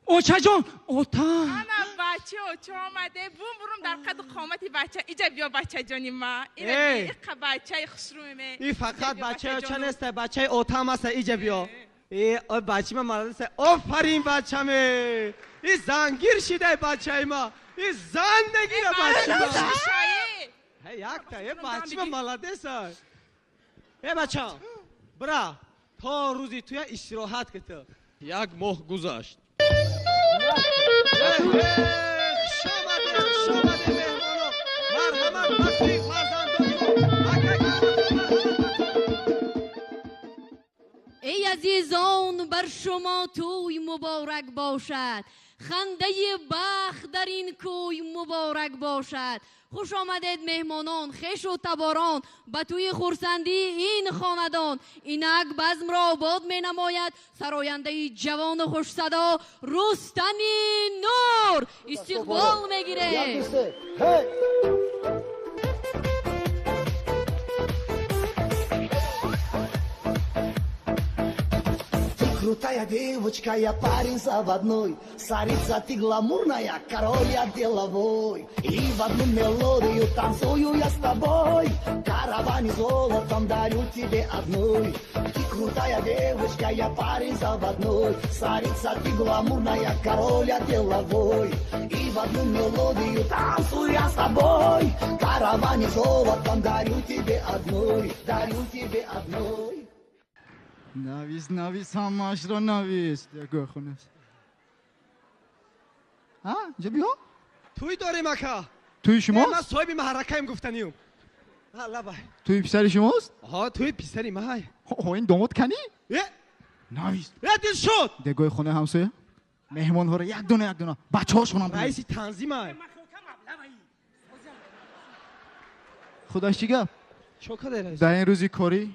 Очаҷон, ота. Ана бача, оча омаде, бум бурум дар қаду қомати бача. Иҷа биё, бачаҷони ма. Эй. Иқа бачаи хушрӯме. И фақат бачаи оча нест, бачаи отам аст, иҷа биё. Э, ой бачаи ма молодец. Офарин бачаме. И зангир шидай бачаи ма. И зан мегира бачаи ма. Ҳе, якта, э бачаи ма молодец. Э бача, бира, то рӯзи туя истироҳат кит. Як моҳ гузашт. Хуш омадед, хуш омадед меҳмоно. Марҳамат ба сӯи фарзандони мо. Эй азизон, бар шумо тӯй муборак бошад. Хандаи бахт дар ин кӯй муборак бошад. Хуш омадед меҳмонон, хешу таборон, ба тӯи хурсандии ин хонадон. Инак базмро обод менамояд сарояндаи ҷавону хушсадо Рустами Нур. Истиқбол мегирем. Крутая девочка, я парень заводной. Царица ты гламурная, король я деловой. И в одну мелодию танцую я с тобой. Караван золотом дарю тебе одной. Ты крутая девочка, я парень заводной. Царица ты гламурная, король я деловой. И в одну мелодию танцую я с тобой. Караван золотом дарю тебе одной. Дарю тебе одной. Навис, навис, ҳамаашро навис. Ягои хунас. Ҳа, инҷа биё? Тӯй дорем, ака. Тӯи шумост? Ман соҳиби маҳракаем гуфтаниюм. Лабай. Тӯи писари шумост? Ҳа, тӯи писари май. Ҳо, ин домод канӣ? Э? Навис. Э, дил шуд. Дегои хонаи ҳамсоя? Меҳмонҳоро як дона, як дона. Бачаҳошонам. Раиси танзимай. Худаш чӣ гап? Чо кадай раис? Дар ин рӯзи корӣ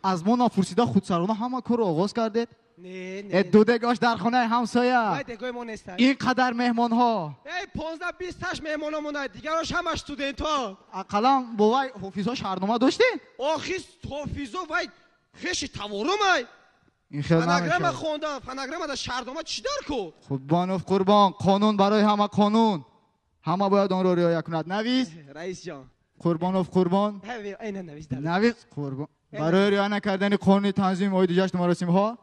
аз мо напурсида худсарона ҳама корро оғоз кардед? Не, не. Э, ду дегош дар хонаи ҳамсоя. Вай дегои мо нестай. Ин қадар меҳмонҳо. Эй, 15-20 таш меҳмоно монад, дигарош ҳамаш студентҳо. Ақаллан бо вай ҳофизҳо шаҳрнома доштед? Охи ҳофизо вай хеши таворумай. Ин хел Фонограмма намешавад. хондам, фонограмма дар шаҳрнома чӣ дар ку? Қурбонов Қурбон, қонун барои ҳама қонун. Ҳама бояд онро риоя кунад. Навис? Раис ҷон. Қурбонов Қурбон. Эй, на навис дар. Навис Қурбон. Барои риоя накардани қонуни танзими оиди ҷашну маросимҳо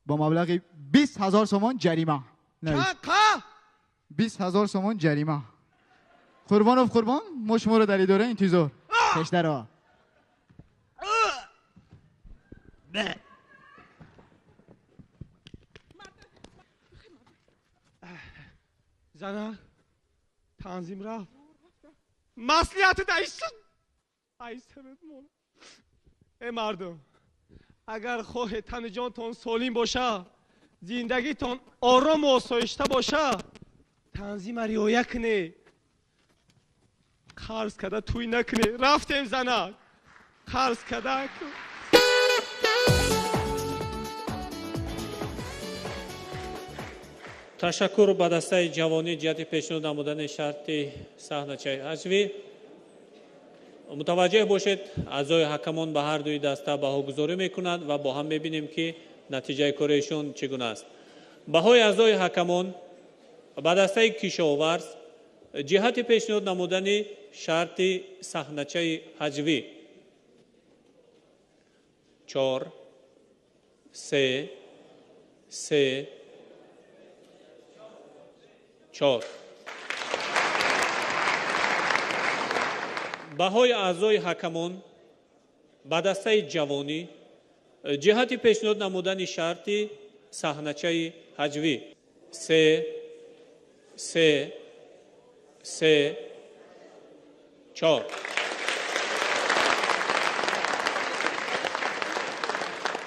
бо маблағи 20 ҳазор сомон ҷарима. Навис. Чанд? 20 ҳазор сомон ҷарима. Қурбонов Қурбон, мо шуморо дар идора интизор. Пештаро. Зана, танзим рафт. Маслиҳати даисун. Ай сарат мон. Эй мардум, агар хоҳед тану ҷонтон солим боша, зиндагитон орому осоишта боша, танзима риоя кунед. Қарз карда тӯй накунед. Рафтем, занак. Қарз карда. Ташаккур ба дастаи ҷавонӣ ҷиҳати пешниҳод намудани шарти саҳначаи ҳаҷвӣ. Мутаваҷҷеҳ бошед, аъзои ҳакамон ба ҳар дуи даста баҳогузорӣ мекунанд ва бо ҳам мебинем, ки натиҷаи кори эшон чӣ гуна аст. Баҳои аъзои ҳакамон ба дастаи кишоварз ҷиҳати пешниҳод намудани шарти саҳначаи ҳаҷвӣ 4, 3, 3, 4. Баҳои аъзои ҳакамон ба дастаи ҷавонӣ ҷиҳати пешниҳод намудани шарти саҳначаи ҳаҷвӣ 3, 3, 3, 4.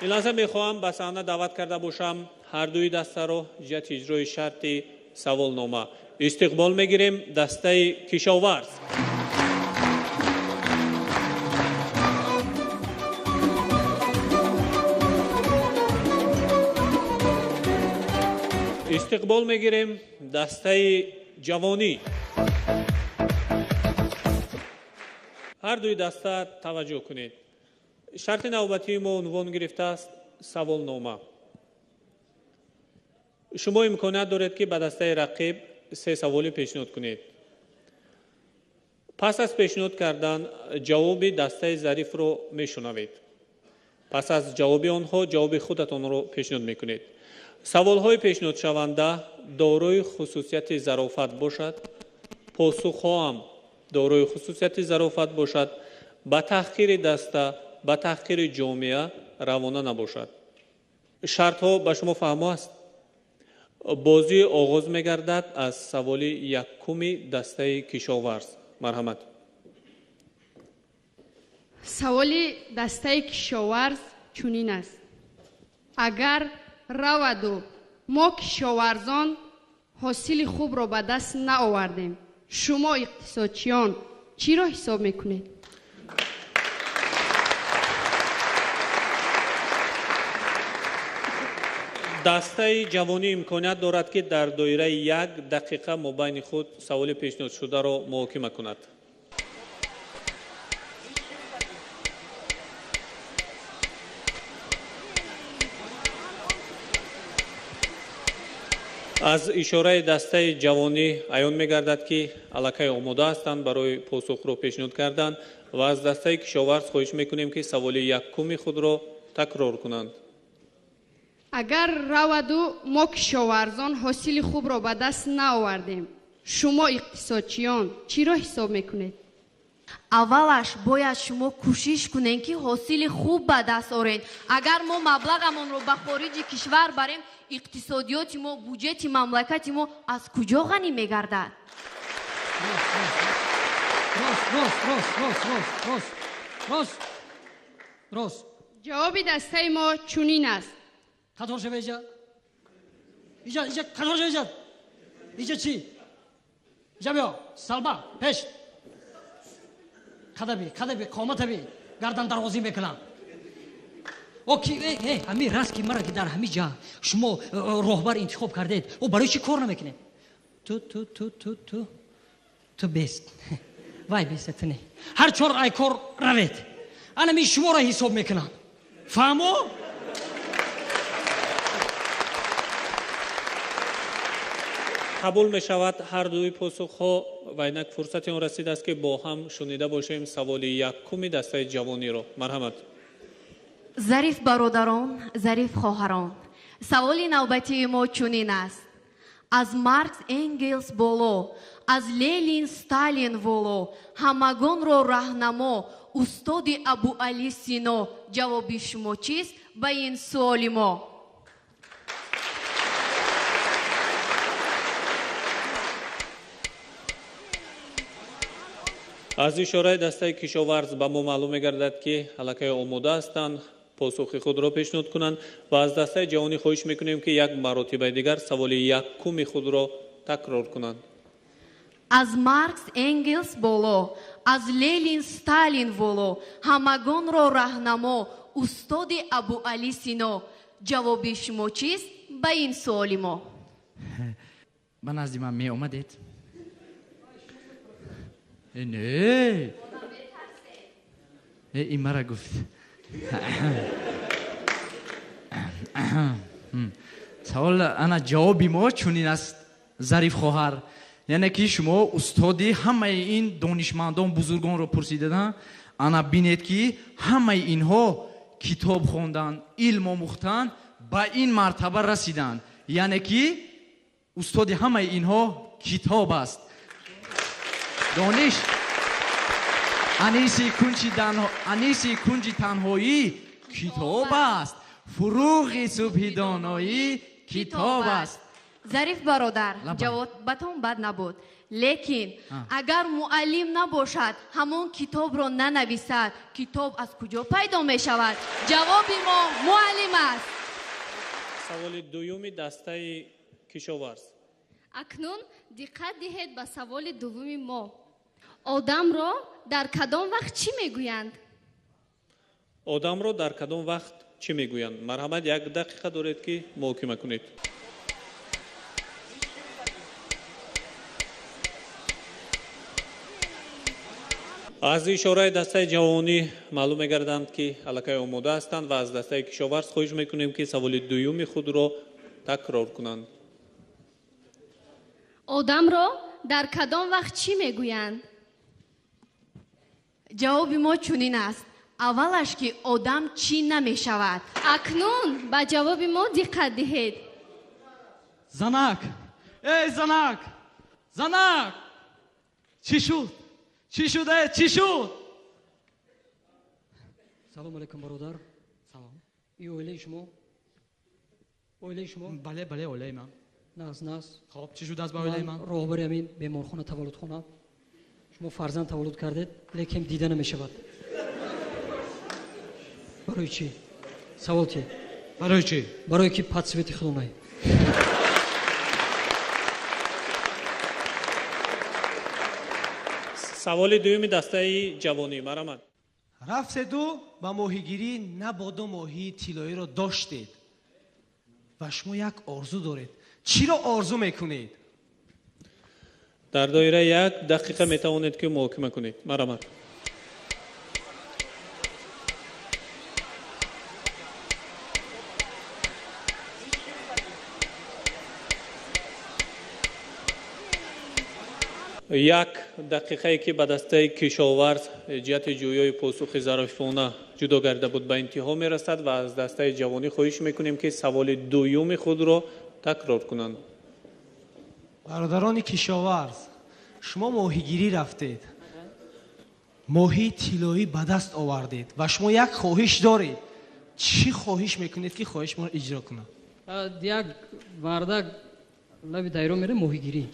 Ин лаҳза мехоҳам ба саҳна даъват карда бошам ҳар дуи дастаро ҷиҳати иҷрои шарти саволнома. Истиқбол мегирем дастаи кишоварз. Истиқбол мегирем дастаи ҷавонӣ. Ҳар дуи даста таваҷҷӯҳ кунед. Шарти навбатии мо унвон гирифтааст саволнома. Шумо имконият доред, ки ба дастаи рақиб се саволе пешниҳод кунед. Пас аз пешниҳод кардан ҷавоби дастаи зарифро мешунавед. Пас аз ҷавоби онҳо ҷавоби худатонро пешниҳод мекунед. Саволҳои пешниҳодшаванда дорои хусусияти зарофат бошад, посухҳоам дорои хусусияти зарофат бошад, ба таҳқири даста, ба таҳқири ҷомеа равона набошад. Шартҳо ба шумо фаҳмо аст? Бозӣ оғоз мегардад аз саволи якуми дастаи кишоварз. Марҳамат. Саволи дастаи кишоварз чунин аст: агар раваду мо кишоварзон ҳосили хубро ба даст наовардем, шумо иқтисодчиён чиро ҳисоб мекунед? Дастаи ҷавонӣ имконият дорад, ки дар доираи як дақиқа мобайни худ саволи пешниҳодшударо муҳокима кунад. Аз ишораи дастаи ҷавонӣ аён мегардад, ки аллакай омода ҳастанд барои посухро пешниҳод кардан ва аз дастаи кишоварз хоҳиш мекунем, ки саволи якуми худро такрор кунанд. Агар раваду мо кишоварзон ҳосили хубро ба даст наовардем, шумо иқтисодчиён чиро ҳисоб мекунед? Аввалаш бояд шумо кӯшиш кунед, ки ҳосили хуб ба даст оред. Агар мо маблағамонро ба хориҷи кишвар барем, иқтисодиёти мо, буҷети мамлакати мо аз куҷо ғанӣ мегардад? Рост, рост, рост, рост, рост, рост, рост, рост. Ҷавоби дастаи мо чунин аст. Қатор шава иҷа. Иҷа, иҷа, қатор шава иҷа. Иҷа чӣ? Иҷа биё, салба, пеш. Қадаби, қадаби, қоматаби, гардан дарозӣ мекунам. О, ки, э, э, ҳамин раст ки мара ки дар ҳамин ҷа шумо роҳбар интихоб кардед, о барои чӣ кор намекунед? Ту, ту, ту, ту, ту, ту бест. Вай бест, ту не. Ҳар чор ай кор равед. Ана мин шуморо ҳисоб мекунам. Фаҳмо? Қабул мешавад ҳар дуи посухҳо ва инак фурсати он расидааст, ки бо ҳам шунида бошем саволи якуми дастаи ҷавониро. Марҳамат. Зариф бародарон, зариф хоҳарон, саволи навбатии мо чунин аст: аз Маркс Энгелс боло, аз Ленин Сталин воло, ҳамагонро раҳнамо, устоди Абуалӣ Сино, ҷавоби шумо чист ба ин суоли мо? Аз ишораи дастаи кишоварз ба мо маълум мегардад, ки аллакай омода ҳастанд посухи худро пешниҳод кунанд ва аз дастаи ҷавонӣ хоҳиш мекунем, ки як маротибаи дигар саволи якуми худро такрор кунанд. Аз Маркс Энгелс боло, аз Ленин Сталин воло, ҳамагонро раҳнамо, устоди Абуалӣ Сино, ҷавоби шумо чист ба ин суоли мо? Ба назди ман меомадед? Не. Ин мара гуфт. Савол ана ҷавоби мо чунин аст, Зариф хоҳар. Яъне ки шумо устоди ҳамаи ин донишмандон бузургонро пурсидада, ана бинед ки ҳамаи инҳо китоб хондан, илм омӯхтан, ба ин мартаба расиданд. Яъне ки устоди ҳамаи инҳо китоб аст. Дониш аниси кунҷи танҳоӣ китоб аст. Фуруғи субҳи доноӣ китоб аст. Зариф бародар, ҷавобатон бад набуд. Лекин агар муаллим набошад, ҳамон китобро нанависад, китоб аз куҷо пайдо мешавад? Ҷавоби мо муаллим аст. Саволи дуюми дастаи кишоварз. Акнун диққат диҳед ба саволи дуввуми мо. Одамро дар кадом вақт чӣ мегӯянд? Одамро дар кадом вақт чӣ мегӯянд? Марҳамат, як дақиқа доред ки муҳокима кунед. Аз ишораи дастаи ҷавонӣ маълум мегарданд ки аллакай омода ҳастанд ва аз дастаи кишоварз хоҳиш мекунем ки саволи дуюми худро такрор кунанд. Одамро дар кадом вақт чӣ мегӯянд? Ҷавоби мо чунин аст. Аввалаш ки одам чӣ намешавад. Акнун ба ҷавоби мо диққат диҳед. Занак! Эй занак! Занак! Чӣ шуд? Чӣ шуд? Чӣ шуд? Салом алейкум, бародар. Салом. И оилаи шумо? Оилаи шумо? Бале, бале, оилаи ман. Наз, наз. Хоб, чӣ шуд аз ба оилаи ман? Роҳбари ҳамин беморхона, таваллудхона. Шумо фарзанд таваллуд кардед, лекин дида намешавад. Барои чӣ? Савол чи? Барои чӣ? Барои ки подсвети худонай. Саволи дуюми дастаи ҷавонӣ, марҳамат. Рафтеду ба моҳигирӣ, набодо моҳии тиллоиро доштед ва шумо як орзу доред. Чиро орзу мекунед? Дар доираи як дақиқа метавонед ки муҳокима кунед. Марҳамат. Як дақиқае ки ба дастаи кишоварз ҷиҳати ҷӯёи посухи зарифона ҷудо карда буд ба интиҳо мерасад ва аз дастаи ҷавонӣ хоҳиш мекунем ки саволи дуюми худро такрор кунанд. Бародарони кишоварз, шумо моҳигирӣ рафтед, моҳии тиллоӣ ба даст овардед ва шумо як хоҳиш доред. Чӣ хоҳиш мекунед ки хоҳиш моро иҷро кунад? Як мардак лаби дайро мере моҳигирӣ.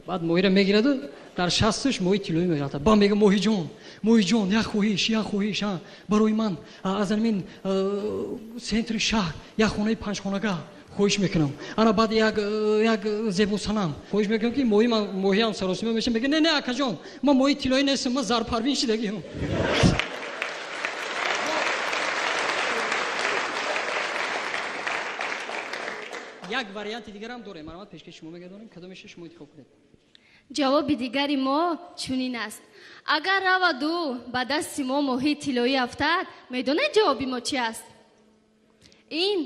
Баъд моҳиро мегираду дар шасташ моҳи тиллоӣ мегирад. Ба мега моҳиҷон, моҳиҷон, як хоҳиш, як хоҳиш, барои ман аз ҳамин центри шаҳр як хонаи панҷхонага хоҳиш мекунам. Ана баъд як зебосанам хоҳиш мекунам ки моҳиам саросима меша. Мега не, не, акаҷон, ман моҳи тиллоӣ нестам, ман зарпарвин шидагиам. Як варианти дигарам дорем. Марҳамат, пешкаши шумо мегардонем. Кадомеша шумо интихоб кунед? Ҷавоби дигари мо чунин аст. Агар раваду ба дасти мо моҳии тиллоӣ афтад, медонед ҷавоби мо чи аст? Ин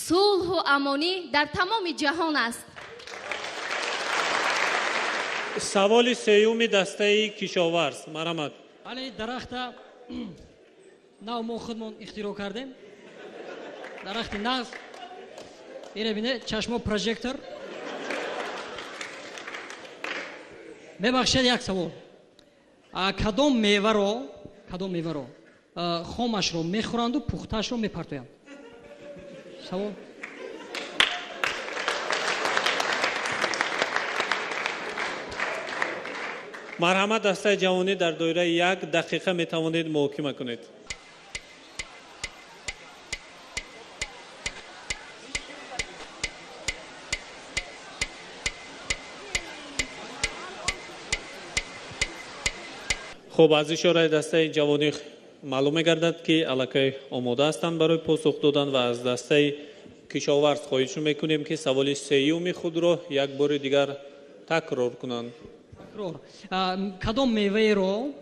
сулҳу амонӣ дар тамоми ҷаҳон аст. Саволи сеюми дастаи кишоварз. Марҳамат. Али дарахта нав мо худмон ихтироъ кардем. Дарахти нағз. Ире бине, чашмо прожектор. Мебахшед, як савол. Кадом меваро хомашро мехӯранду пухтаашро мепартоянд? Савол. Марҳамат, дастаи ҷавонӣ дар доираи як дақиқа метавонед муҳокима кунед. Хуб, аз ишораи дастаи ҷавонӣ маълум мегардад ки аллакай омода ҳастанд барои посух додан ва аз дастаи Кишоварз хоҳиш мекунем, ки саволи сеюми худро як бори дигар такрор кунанд. Такрор. Кадом меваеро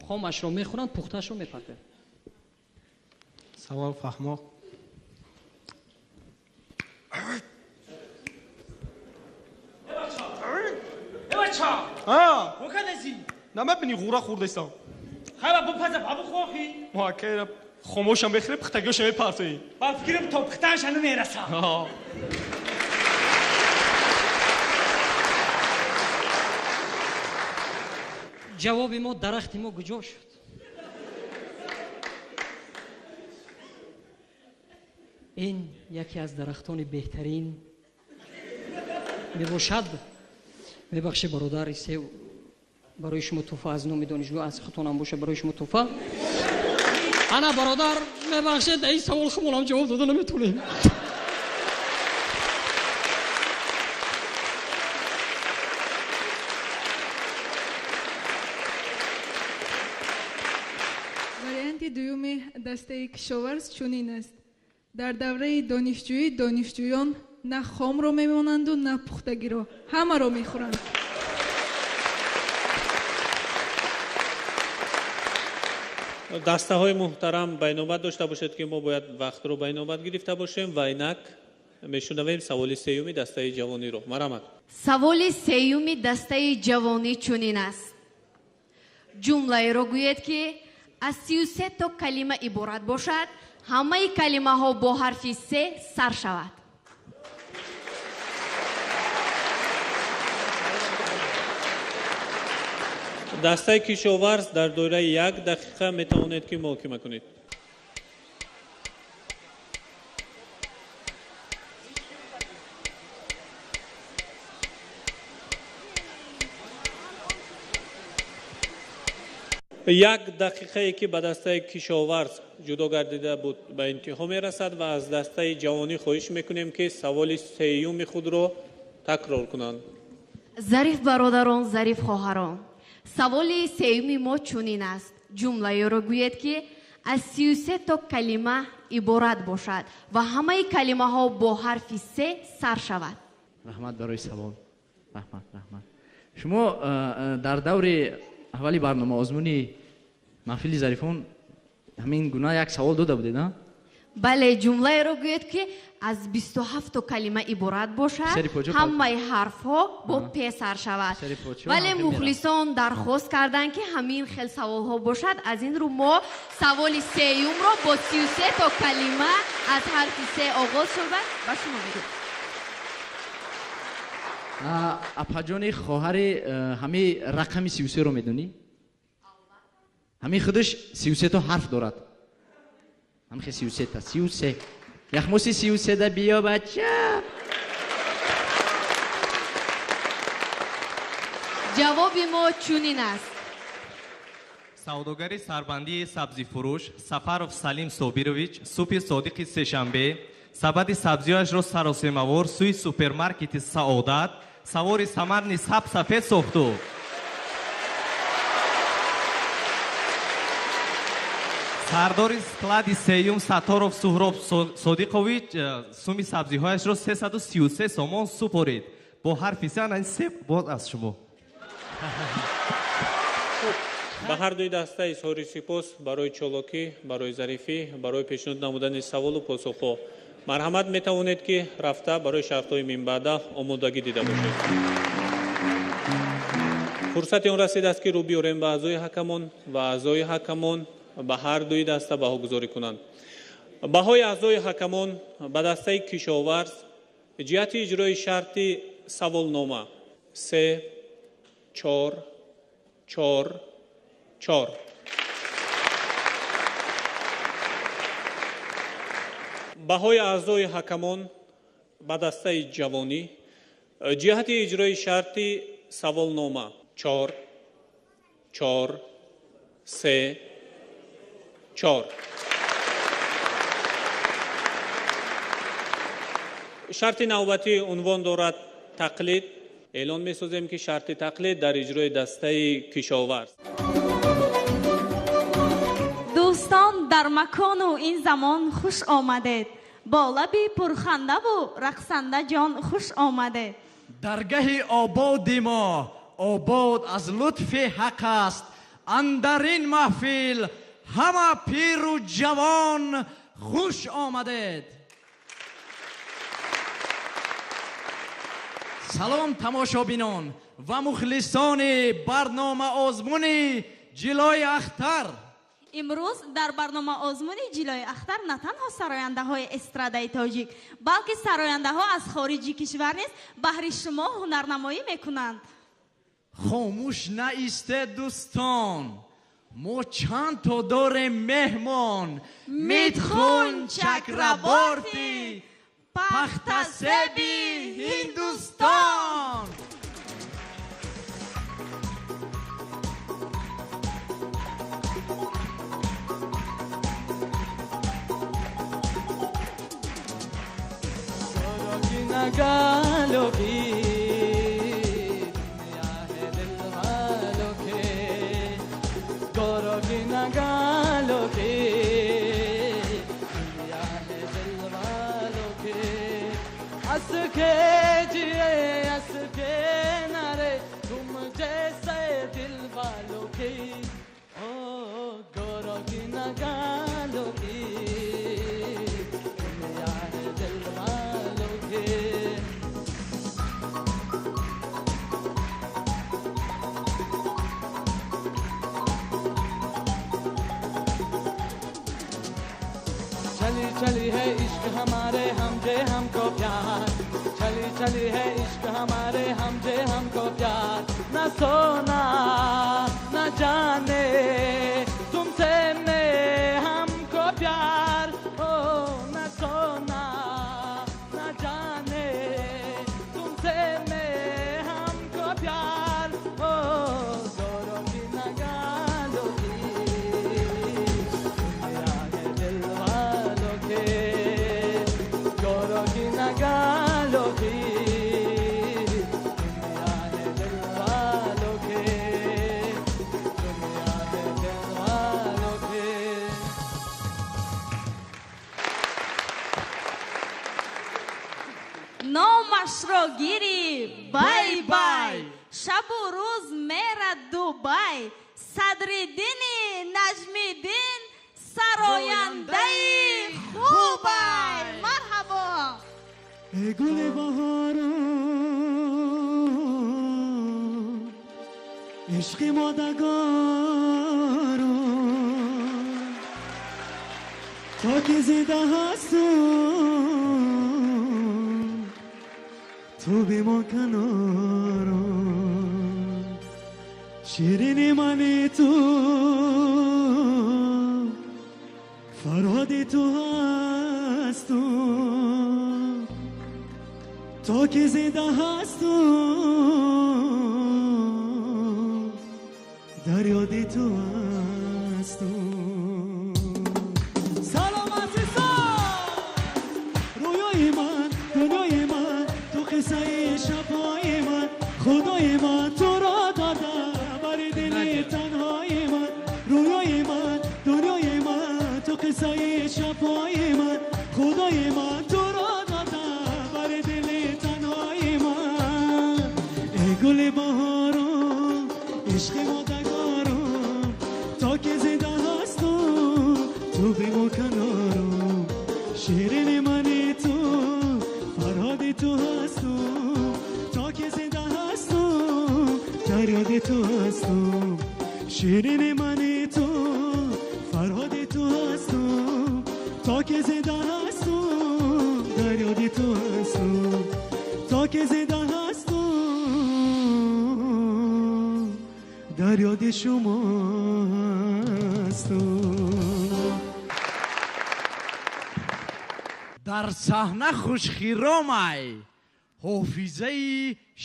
хомашро мехӯранд, пухтаашро мепартоянд? Савол фаҳмо. Намебини, ғура хӯрдастам. Хаба бупаза, ба бухохи. Мо акайра хомошам бехӯре, пухтагиошам мепартоӣ. Ба фикрам, то пухтанаша намерасам. Ҷавоби мо: дарахти мо куҷо шуд? Ин яке аз дарахтони беҳтарин мебошад. Мебахшед, бародар, сев барои шумо туҳфа аз номи донишгоҳ, аз худтонам боша, барои шумо туҳфа. Ана, бародар, мебахшед, ин савол худмонам ҷавоб дода наметавонем. Варианти дуюми дастаи Кишоварз чунин аст: дар давраи донишҷӯӣ донишҷӯён на хомро мемонанду, на пухтагиро, ҳамаро мехӯранд. Дастаҳои муҳтарам, ба инобат дошта бошед, ки мо бояд вақтро ба инобат гирифта бошем, ва инак мешунавем саволи сеюми дастаи ҷавониро. Марҳамат. Саволи сеюми дастаи ҷавонӣ чунин аст: ҷумлаеро гӯед, ки аз 33 то калима иборат бошад, ҳамаи калимаҳо бо ҳарфи се сар шавад. Дастаи Кишоварз, дар доираи як дақиқа метавонед, ки муҳокима кунед. Як дақиқае, ки ба дастаи Кишоварз ҷудо гардида буд, ба интиҳо мерасад ва аз дастаи ҷавонӣ хоҳиш мекунем, ки саволи сеюми худро такрор кунанд. Зариф бародарон, зариф хоҳарон, саволи сеюми мо чунин аст: ҷумлаеро гӯед, ки аз 33 то калима иборат бошад ва ҳамаи калимаҳо бо ҳарфи се сар шавад. Раҳмат барои савол, раҳмат, раҳмат. Шумо дар даври аввали барнома озмуни маҳфили зарифон ҳамин гуна як савол дода будед, а? Бале, ҷумлаеро гӯед, ки аз 27 то калима иборат бошад, ҳамаи ҳарфҳо бо п сар шавад. Вале мухлисон дархост карданд, ки ҳамин хел саволҳо бошад. Аз ин рӯ мо саволи сеюмро бо 33 то калима аз ҳарфи се оғоз шуда ба шумо медиҳем. Апаҷони хоҳари, ҳамин рақами 33-ро медонӣ? Ҳамин худаш 33 то ҳарф дорад. Ҳамхе 33-та, 33. Яхмоси 33-да биё, бача. Ҷавоби мо чунин аст. Савдогари сарбандии сабзифурӯш Сафаров Салим Собирович субҳи содиқи сешанбе сабади сабзиҳояшро саросемавор сӯи супермаркети Саодат савори самарни саб-сафед сохту сардори склади сеюм Сатторов Суҳроб Содиқович суми сабзиҳояшро 333 сомон супорид. Бо ҳарфи се, ана се боз аз шумо. Ба ҳар дуи даста изҳори сипос барои чолокӣ, барои зарифӣ, барои пешниҳод намудани саволу посухҳо. Марҳамат, метавонед, ки рафта барои шартҳои минбаъда омодагӣ дида бошед. Фурсати он расидааст, ки рӯ биёрем ба аъзои ҳакамон ва аъзои ҳакамон ба ҳар дуи даста баҳогузорӣ кунанд. Баҳои аъзои ҳакамон ба дастаи Кишоварз ҷиҳати иҷрои шарти саволнома: се, чор, чор, чор. Баҳои аъзои ҳакамон ба дастаи ҷавонӣ ҷиҳати иҷрои шарти саволнома: чор, чор, се, чор. Шарти навбатӣ унвон дорад тақлид. Эълон месозем, ки шарти тақлид дар иҷрои дастаи Кишоварз. Дӯстон, дар макону ин замон хуш омадед. Бо лаби пурхандаву рақсанда ҷон хуш омадед. Даргаҳи ободи мо обод аз лутфи ҳақ аст. Андар ин маҳфил ҳама пиру ҷавон хуш омадед. Салом тамошобинон ва мухлисони барномаозмуни Ҷилои Ахтар. Имрӯз дар барномаозмуни Ҷилои Ахтар на танҳо сарояндаҳои эстрадаи тоҷик, балки сарояндаҳо аз хориҷи кишвар низ баҳри шумо ҳунарнамоӣ мекунанд. Хомӯш наистед дӯстон, мо чанд то дорем меҳмон. Митхун Чакраборти, пахтасеби Ҳиндустон. गालों की दुनिया है दिल वालों के, गोरों की नगालों की दुनिया है दिल वालों के। हंस के जिए हंस के नारे तुम जैसे दिल वालों की, ओ गोरों की नगालों की दुनिया है दिल वालों के। चली चली है इश्क हमारे हम जे हमको प्यार, चली चली है इश्क हमारे हम जे हमको प्यार। न सोना न जाने तुमसे मैं हमको प्यार, ओ न सोना न जाने तुमसे मैं हमको प्यार, ओ गोरों की नगालों की दुनिया है दिल वालों के, गोरों की नगालों की दुनिया है दिल वालों के, दुनिया है दिल वालों के। Номашро гири бай-бай, шабу рӯз мерад Дубай. Садриддини Наҷмиддин сарояндаи хубай. Марҳабо. Эй гули баҳорам, ишқи модагорам, то ки зинда ҳастам ту бимон канорам. Ширини мани ту, фарҳоди ту ҳастам, то ки зинда ҳастам дар ёди ту ҳастам. Салом азизон, рӯёи ман, дунёи ман, ту қиссаи шабҳои ман, худои ман туро дода бари дили танҳои ман. Рӯёи ман, дунёи ман, ту қиссаи шабҳои ман, худои ман туро дода бари дили танҳои ман. Эй гули баҳорам, ишқи модагорам, то ки зинда ҳастам ту бимон канорам. Ширини мани ту, фарҳоди ту ҳастам, то ки зинда ҳастам дар ёди ту ҳастам. Ширини мани ту, фарҳоди ту ҳастам, то ки зинда ҳастам дар ёди ту ҳастам, то ки зинда ҳастам дар ёди шумо ҳастам. Дар саҳна хушхиромай, ҳофизаи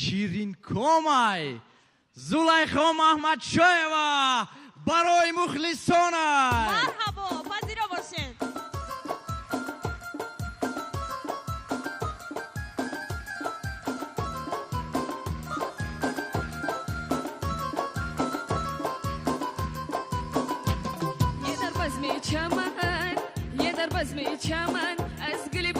ширинкомай, Зулайхо Маҳмадшоева барои мухлисонай. Марҳабо, пазиро бошед. Чаман, я дар базми чаман, аз гули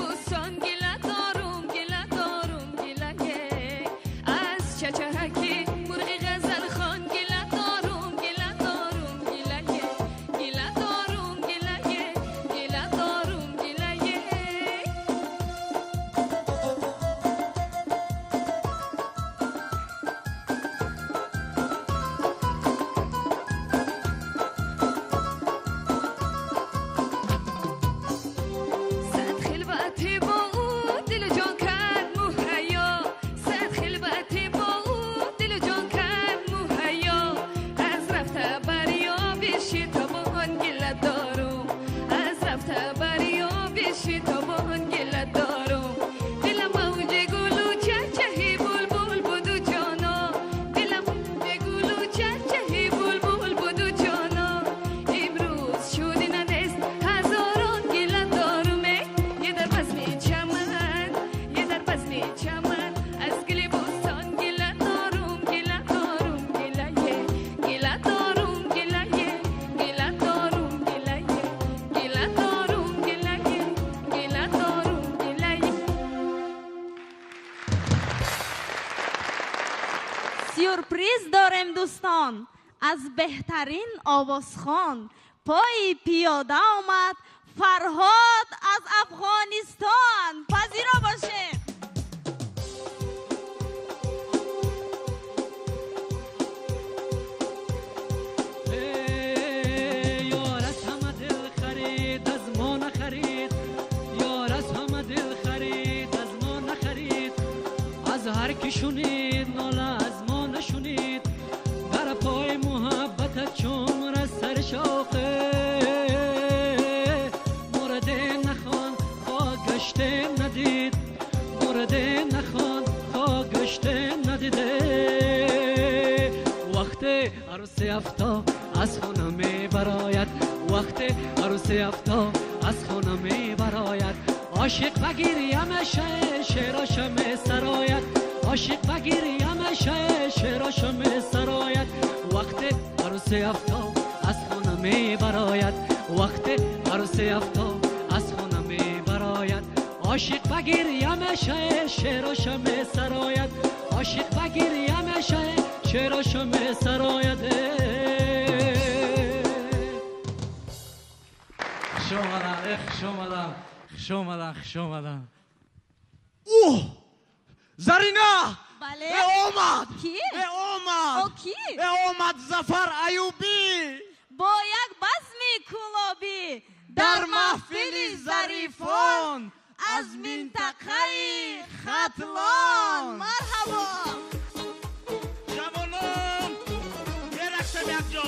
чаман, е дар базми чаман, аз гули бӯстон гила дорум, гила дорум, гилае, гила дорум, гилае, гила дорум, гилае, гила дорум, гилае, гила дорум, гилае. Сюрприз дорем, дӯстон, аз беҳтарин овозхон пои пиёда омад Фарҳод аз Афғонистон. Пазиро бошем. Ёр аз ҳама дил харид, аз мо нахарид. Ёр аз ҳама дил харид, аз мо нахарид. Аз ҳар ки шунид нола, аз мо нашунид. Дар пои муҳаббатат чумр аз сари шоқе, мурде нахон хок гаште надид, мурде нахон хок гаште надиде. Вақте арӯси афтоб аз хона мебарояд, вақте арӯси афтоб аз хона мебарояд, ошиқ ба гиря мешае, шероша месарояд, ошиқ ба гиря мешае, шероша месарояд. Вақте арӯси афтоб аз хона мебарояд, вақте арӯси афтоб аз хона мебарояд, ошиқ ба гиря мешае, шероша месарояд, ошиқ ба гиря мешае, шероша месарояд. Хуш омадан, хуш омадан, хуш омадан, хуш омадан. Оҳ! Зарина! Бале? Э омад! Ки? Э омад! О, ки? Э омад Зафар Аюбӣ! Бо як базми кӯлобӣ дар маҳфили зарифон аз минтақаи Хатлон. Марҳабо! Ҷавонон, мерақсем якҷо!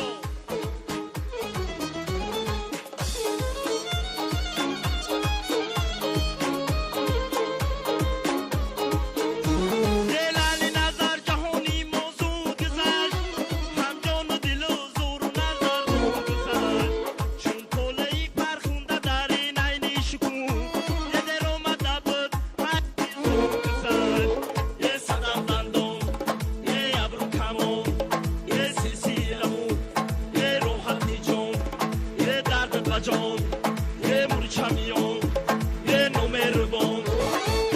Лали назар ҷаҳони мо зуд гузашт, ҳам ҷону дилу зӯру назар зуд гузашт. Чун толаи фархунда дар ин айни шукӯҳ, е дер омада буд, ҳайи зуд гузашт. Е садам дандон, е абру камон, е силсиламу, е роҳати ҷон, е дард ба ҷон, е мурчамиён, е номерубон,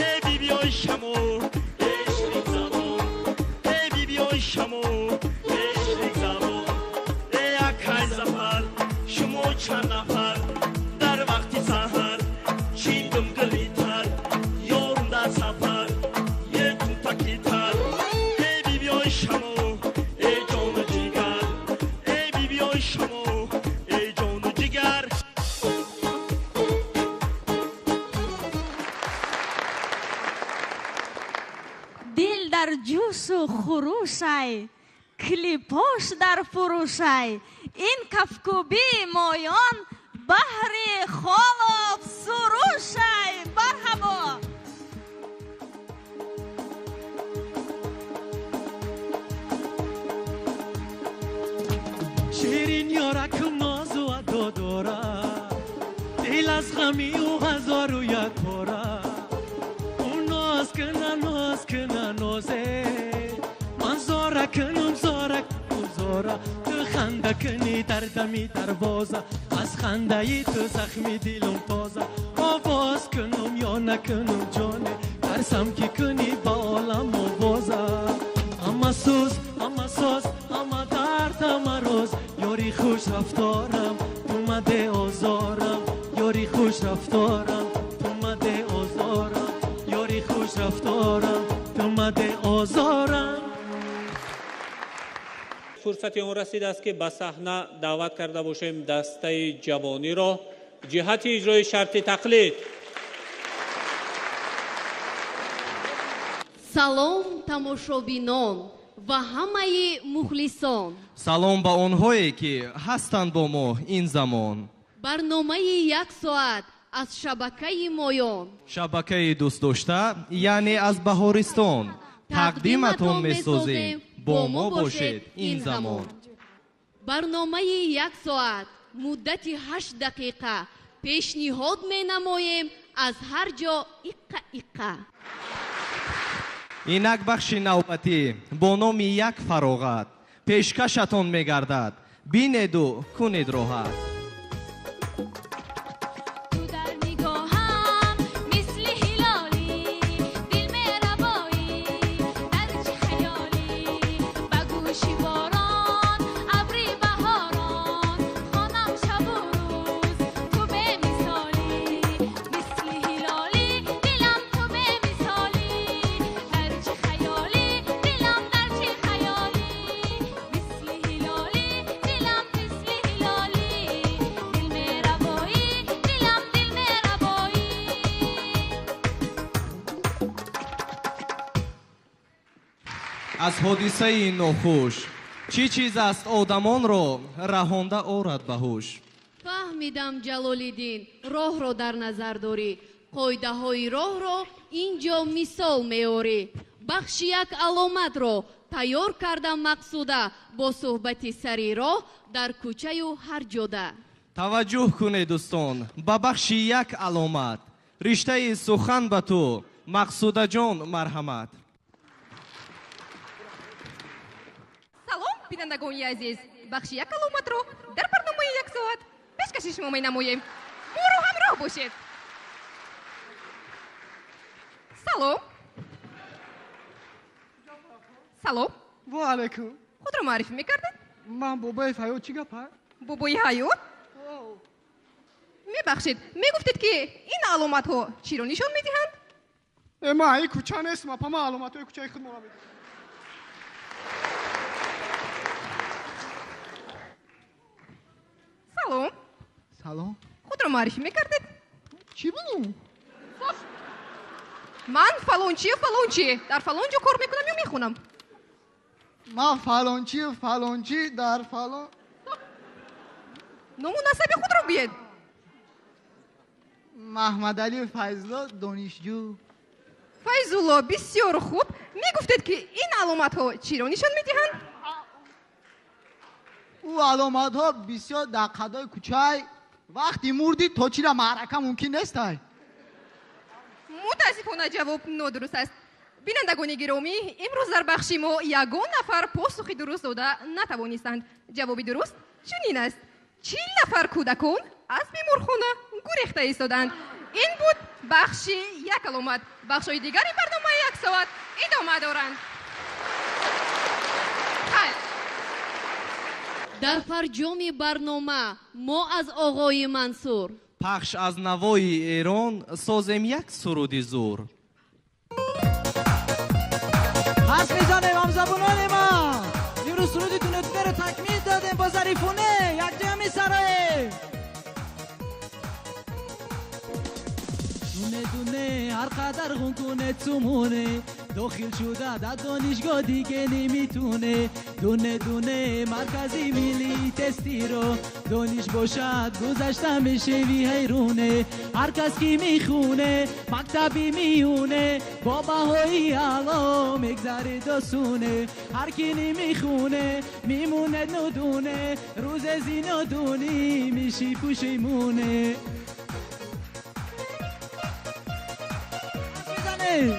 е бибиёи шамол, е ширинзабон, е бибиёи шамол, е ширинзабон, е акай Зафар, шумо чанд нафар дар вақти саҳар чидум гилитар, ёрум дар сафар, е тутакитар, е бибиёи шамол, е ҷону ҷигар, е бибиёи шамол, е ҷону ҷигар. Дил дар ҷӯшу хурӯшай, клипош дар фурӯшай, ин кафкӯбии моён баҳри холов сурӯшай. Марҳабо! Ширин ёракум нозу адо дорад, дил аз ғами ӯ ҳазору як пора. Ӯ ноз кина, ноз кина, нозе, ман зора кунум, зора кунум, зора. Ту ханда кунӣ дар дами дарвоза, аз хандаи ту захми дилум тоза. Овоз кунум ё накунум ҷоне, тарсам ки кунӣ ба олам овоза. Ҳама сӯз, ҳама соз, ҳама дард, ҳама рӯз, ёри хуш рафторам, ту маде озорам, ёри хуш рафторам, ту маде озорам, ёри хуш рафторам, ту маде озорам. Фурсати он расидааст, ки ба саҳна даъват карда бошем дастаи ҷавониро ҷиҳати иҷрои шарти тақлид. Салом, тамошобинон ва ҳамаи мухлисон. Салом ба онҳое, ки ҳастанд бо мо ин замон. Барномаи як соат аз шабакаи Моён, шабакаи дӯстдошта, яъне аз Баҳористон тақдиматон месозем. Бо мо бошед ин замон. Барномаи як соат муддати 8 дақиқа пешниҳод менамоем аз ҳар ҷо иққа иққа. Инак бахши навбатӣ бо номи як фароғат пешкашатон мегардад. Бинеду кунед роҳат. Ту дар нигоҳам мисли ҳилолӣ, дил меравоӣ дар чӣ хаёлӣ, ба гӯши борон абри баҳорон, хонам шабу рӯз ту бемисолӣ, мисли ҳилолӣ дилам ту бемисолӣ, дар чӣ хаёлӣ дилам дар чӣ хаёлӣ, мисли ҳилолӣ дилам мисли ҳилолӣ, дил меравоӣ дилам дил меравоӣ. Аз ҳодисаи нохуш чӣ чиз аст одамонро раҳонда орад ба ҳуш? Фаҳмидам, Ҷалолиддин, роҳро дар назар дорӣ, қоидаҳои роҳро ин ҷо мисол меорӣ. Бахши як аломатро тайёр кардам мақсуда бо суҳбати сари роҳ дар кӯчаю ҳар ҷода. Таваҷҷӯҳ кунед, дӯстон, ба бахши як аломат. Риштаи сухан ба ту, Мақсудаҷон, марҳамат. Салом, бинандагони азиз, бахши як аломатро дар барномаи як соат пешкаши шумо менамоем. Моро ҳамроҳ бошед. Салом. Салом. Ва алайкум. Худро муаррифӣ мекардед? Ман бобои Ҳаёт. Чӣ гап? Бобои Ҳаёт? Мебахшед, мегуфтед, ки ин аломатҳо чиро нишон медиҳанд? Э, ман ин кӯча нестам, апа, ман аломатҳои кӯчаи худмонро медонам. Салом. Салом. Худро муаррифӣ мекардед? Чӣ будум? Ман фалончию фалончи дар фалон ҷо кор мекунам ё мехонам. Ман фалончию фалончи дар фалон. Ному насаби худро гӯед. Маҳмадалӣ Файзулло, донишҷӯ. Файзулло, бисёр хуб. Мегуфтед, ки ин аломатҳо чиро нишон медиҳанд? Ӯ аломатҳо бисёр дар қадои кӯчай. Вақти мурдӣ то чира маърака мумкин нестай. Мутаассифона, ҷавоб нодуруст аст. Бинандагони гиромӣ, имрӯз дар бахши мо ягон нафар посухи дуруст дода натавонистанд. Ҷавоби дуруст чунин аст: 40 нафар кӯдакон аз беморхона гурехта истоданд. Ин буд бахши як аломат. Бахшҳои дигари барномаи як соат идома доранд. Хайр. Дар фарҷоми барнома мо аз оғои Мансур пахш аз навои Эрон созем як суруди зур. Ҳарф мезанем, ҳамзабонони ма. Имрӯз суруди дунедунеро такмил додем бо зарифоне, якҷоя месароем. Дуне дуне ҳар қадар ғун кунед сумоне, дохил шуда дар донишгоҳ диге немитоне. Дуне дуне маркази миллии тестиро дониш бошад гузашта мешеви ҳайроне. Ҳар кас ки мехоне мактаби миёне, бо баҳои аъло мегзарид осоне. Ҳар ки намехоне мемонад нодоне, рӯзе зинодонӣ меши пушаймоне. Мезанем.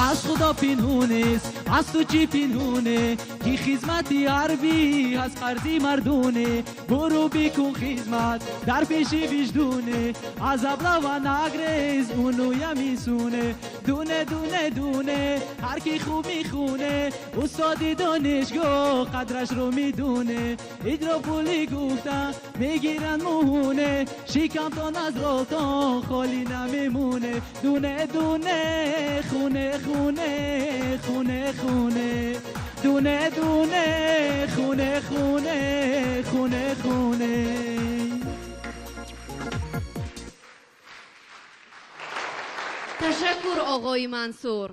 Аз худо пинҳонест, аз ту чӣ пинҳоне, ки хизмати ҳарбӣ аз қарзи мардоне. Буру бикун хизмат дар пеши виҷдоне, аз аблава нагрез унуя мисоне. Дуне дуне дуне ҳар ки хуб мехоне, устоди донишгоҳ қадрашро медоне. Идро пули гуфта мегиранд моҳоне, шикамтон аз ролтон холӣ намемоне. Дуне дуне хоне хоне хоне хоне, дуне дуне хоне хоне хоне хоне. Ташаккур, оғои Мансур.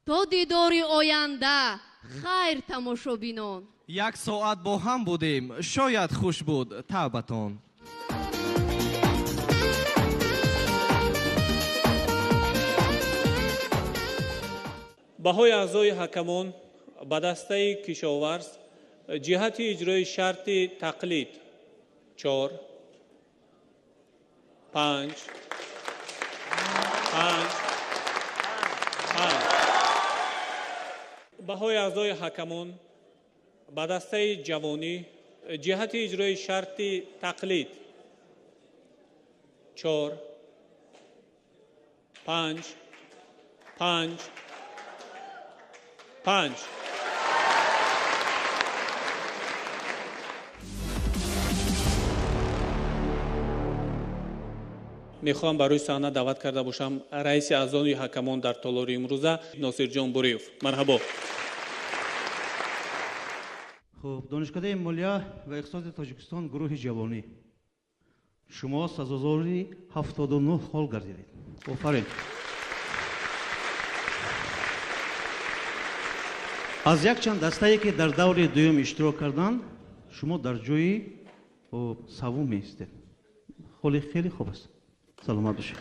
То дидори оянда хайр, тамошобинон. Як соат бо ҳам будем, шояд хуш буд таъбатон. Баҳои аъзои ҳакамон ба дастаи кишоварз ҷиҳати иҷрои шарти тақлид 4, 5, 5, 5. Баҳои аъзои ҳакамон ба дастаи ҷавонӣ ҷиҳати иҷрои шарти тақлид 4, 5, 5, 5. Мехоҳам ба рӯи саҳна даъват карда бошам раиси аъзои ҳакамон дар толори имрӯза Носирҷон Буриев. Марҳабо. Хуб, Донишкадаи молия ва иқтисоди Тоҷикистон, гурӯҳи ҷавонӣ, шумо сазовори 79 хол гардидед. Офарин. Аз якчанд дастае, ки дар даври дуюм иштирок карданд, шумо дар ҷои саввум меистед. Холи хеле хуб аст. Саломат бошед.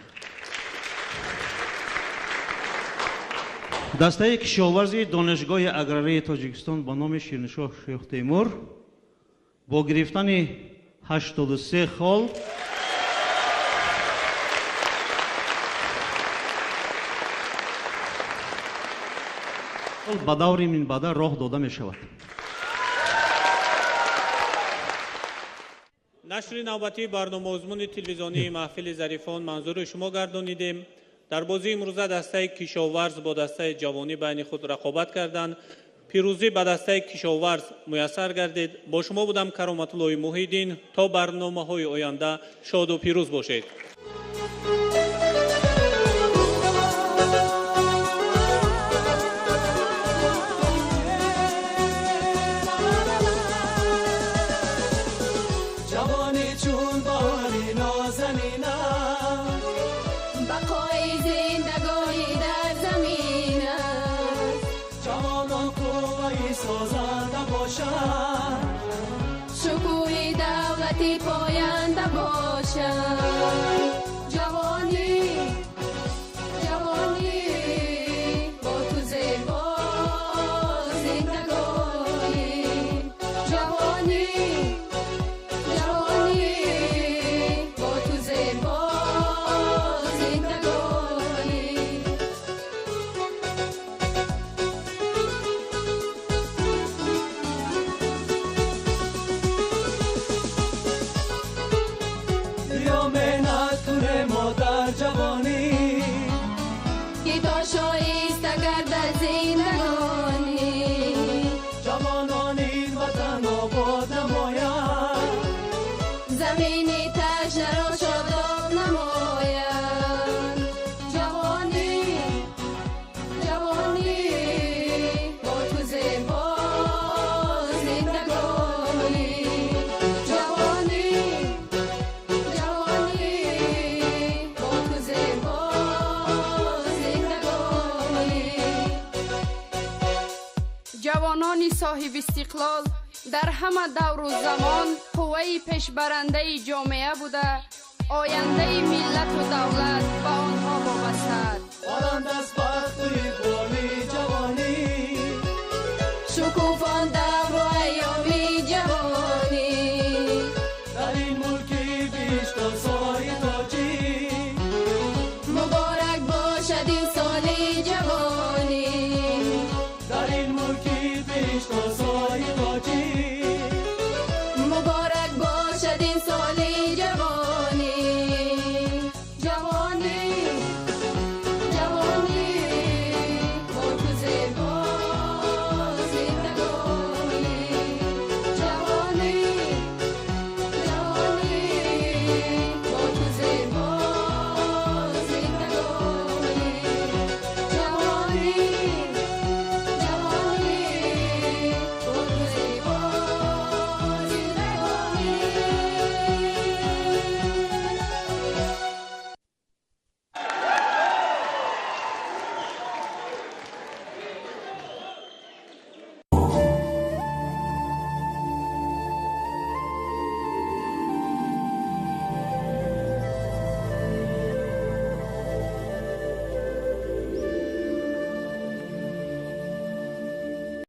Дастаи кишоварзи Донишгоҳи аграрии Тоҷикистон ба номи Шириншоҳ Шоҳтемур бо гирифтани 83 хол ба даври минбаъда роҳ дода мешавад. Нашри навбатии барномаозмуни телевизионии маҳфили зарифон манзури шумо гардонидем. Дар бозии имрӯза дастаи кишоварз бо дастаи ҷавонӣ байни худ рақобат карданд. Пирӯзӣ ба дастаи кишоварз муяссар гардид. Бо шумо будам Кароматуллои Муҳиддин. То барномаҳои оянда шоду пирӯз бошед. Ҷавонони соҳиби истиқлол дар ҳама давру замон қувваи пешбарандаи ҷомеа буда, ояндаи миллату давлат ба онҳо вобаста аст. Баланд аз бахту иқболи ҷавонӣ, шукуфон давру айёми ҷавонӣ, дар ин мулки биштосои тоҷик муборак бошад ин соли ҷавонӣ, дар ин мулки биштосои тоҷик муборак бошад ин соли ҷавонӣ. Ҷавонӣ, ҷавонӣ, бо ту зебо зиндагонӣ. Ҷавонӣ, ҷавонӣ, бо ту зебо зиндагонӣ. Ҷавонӣ.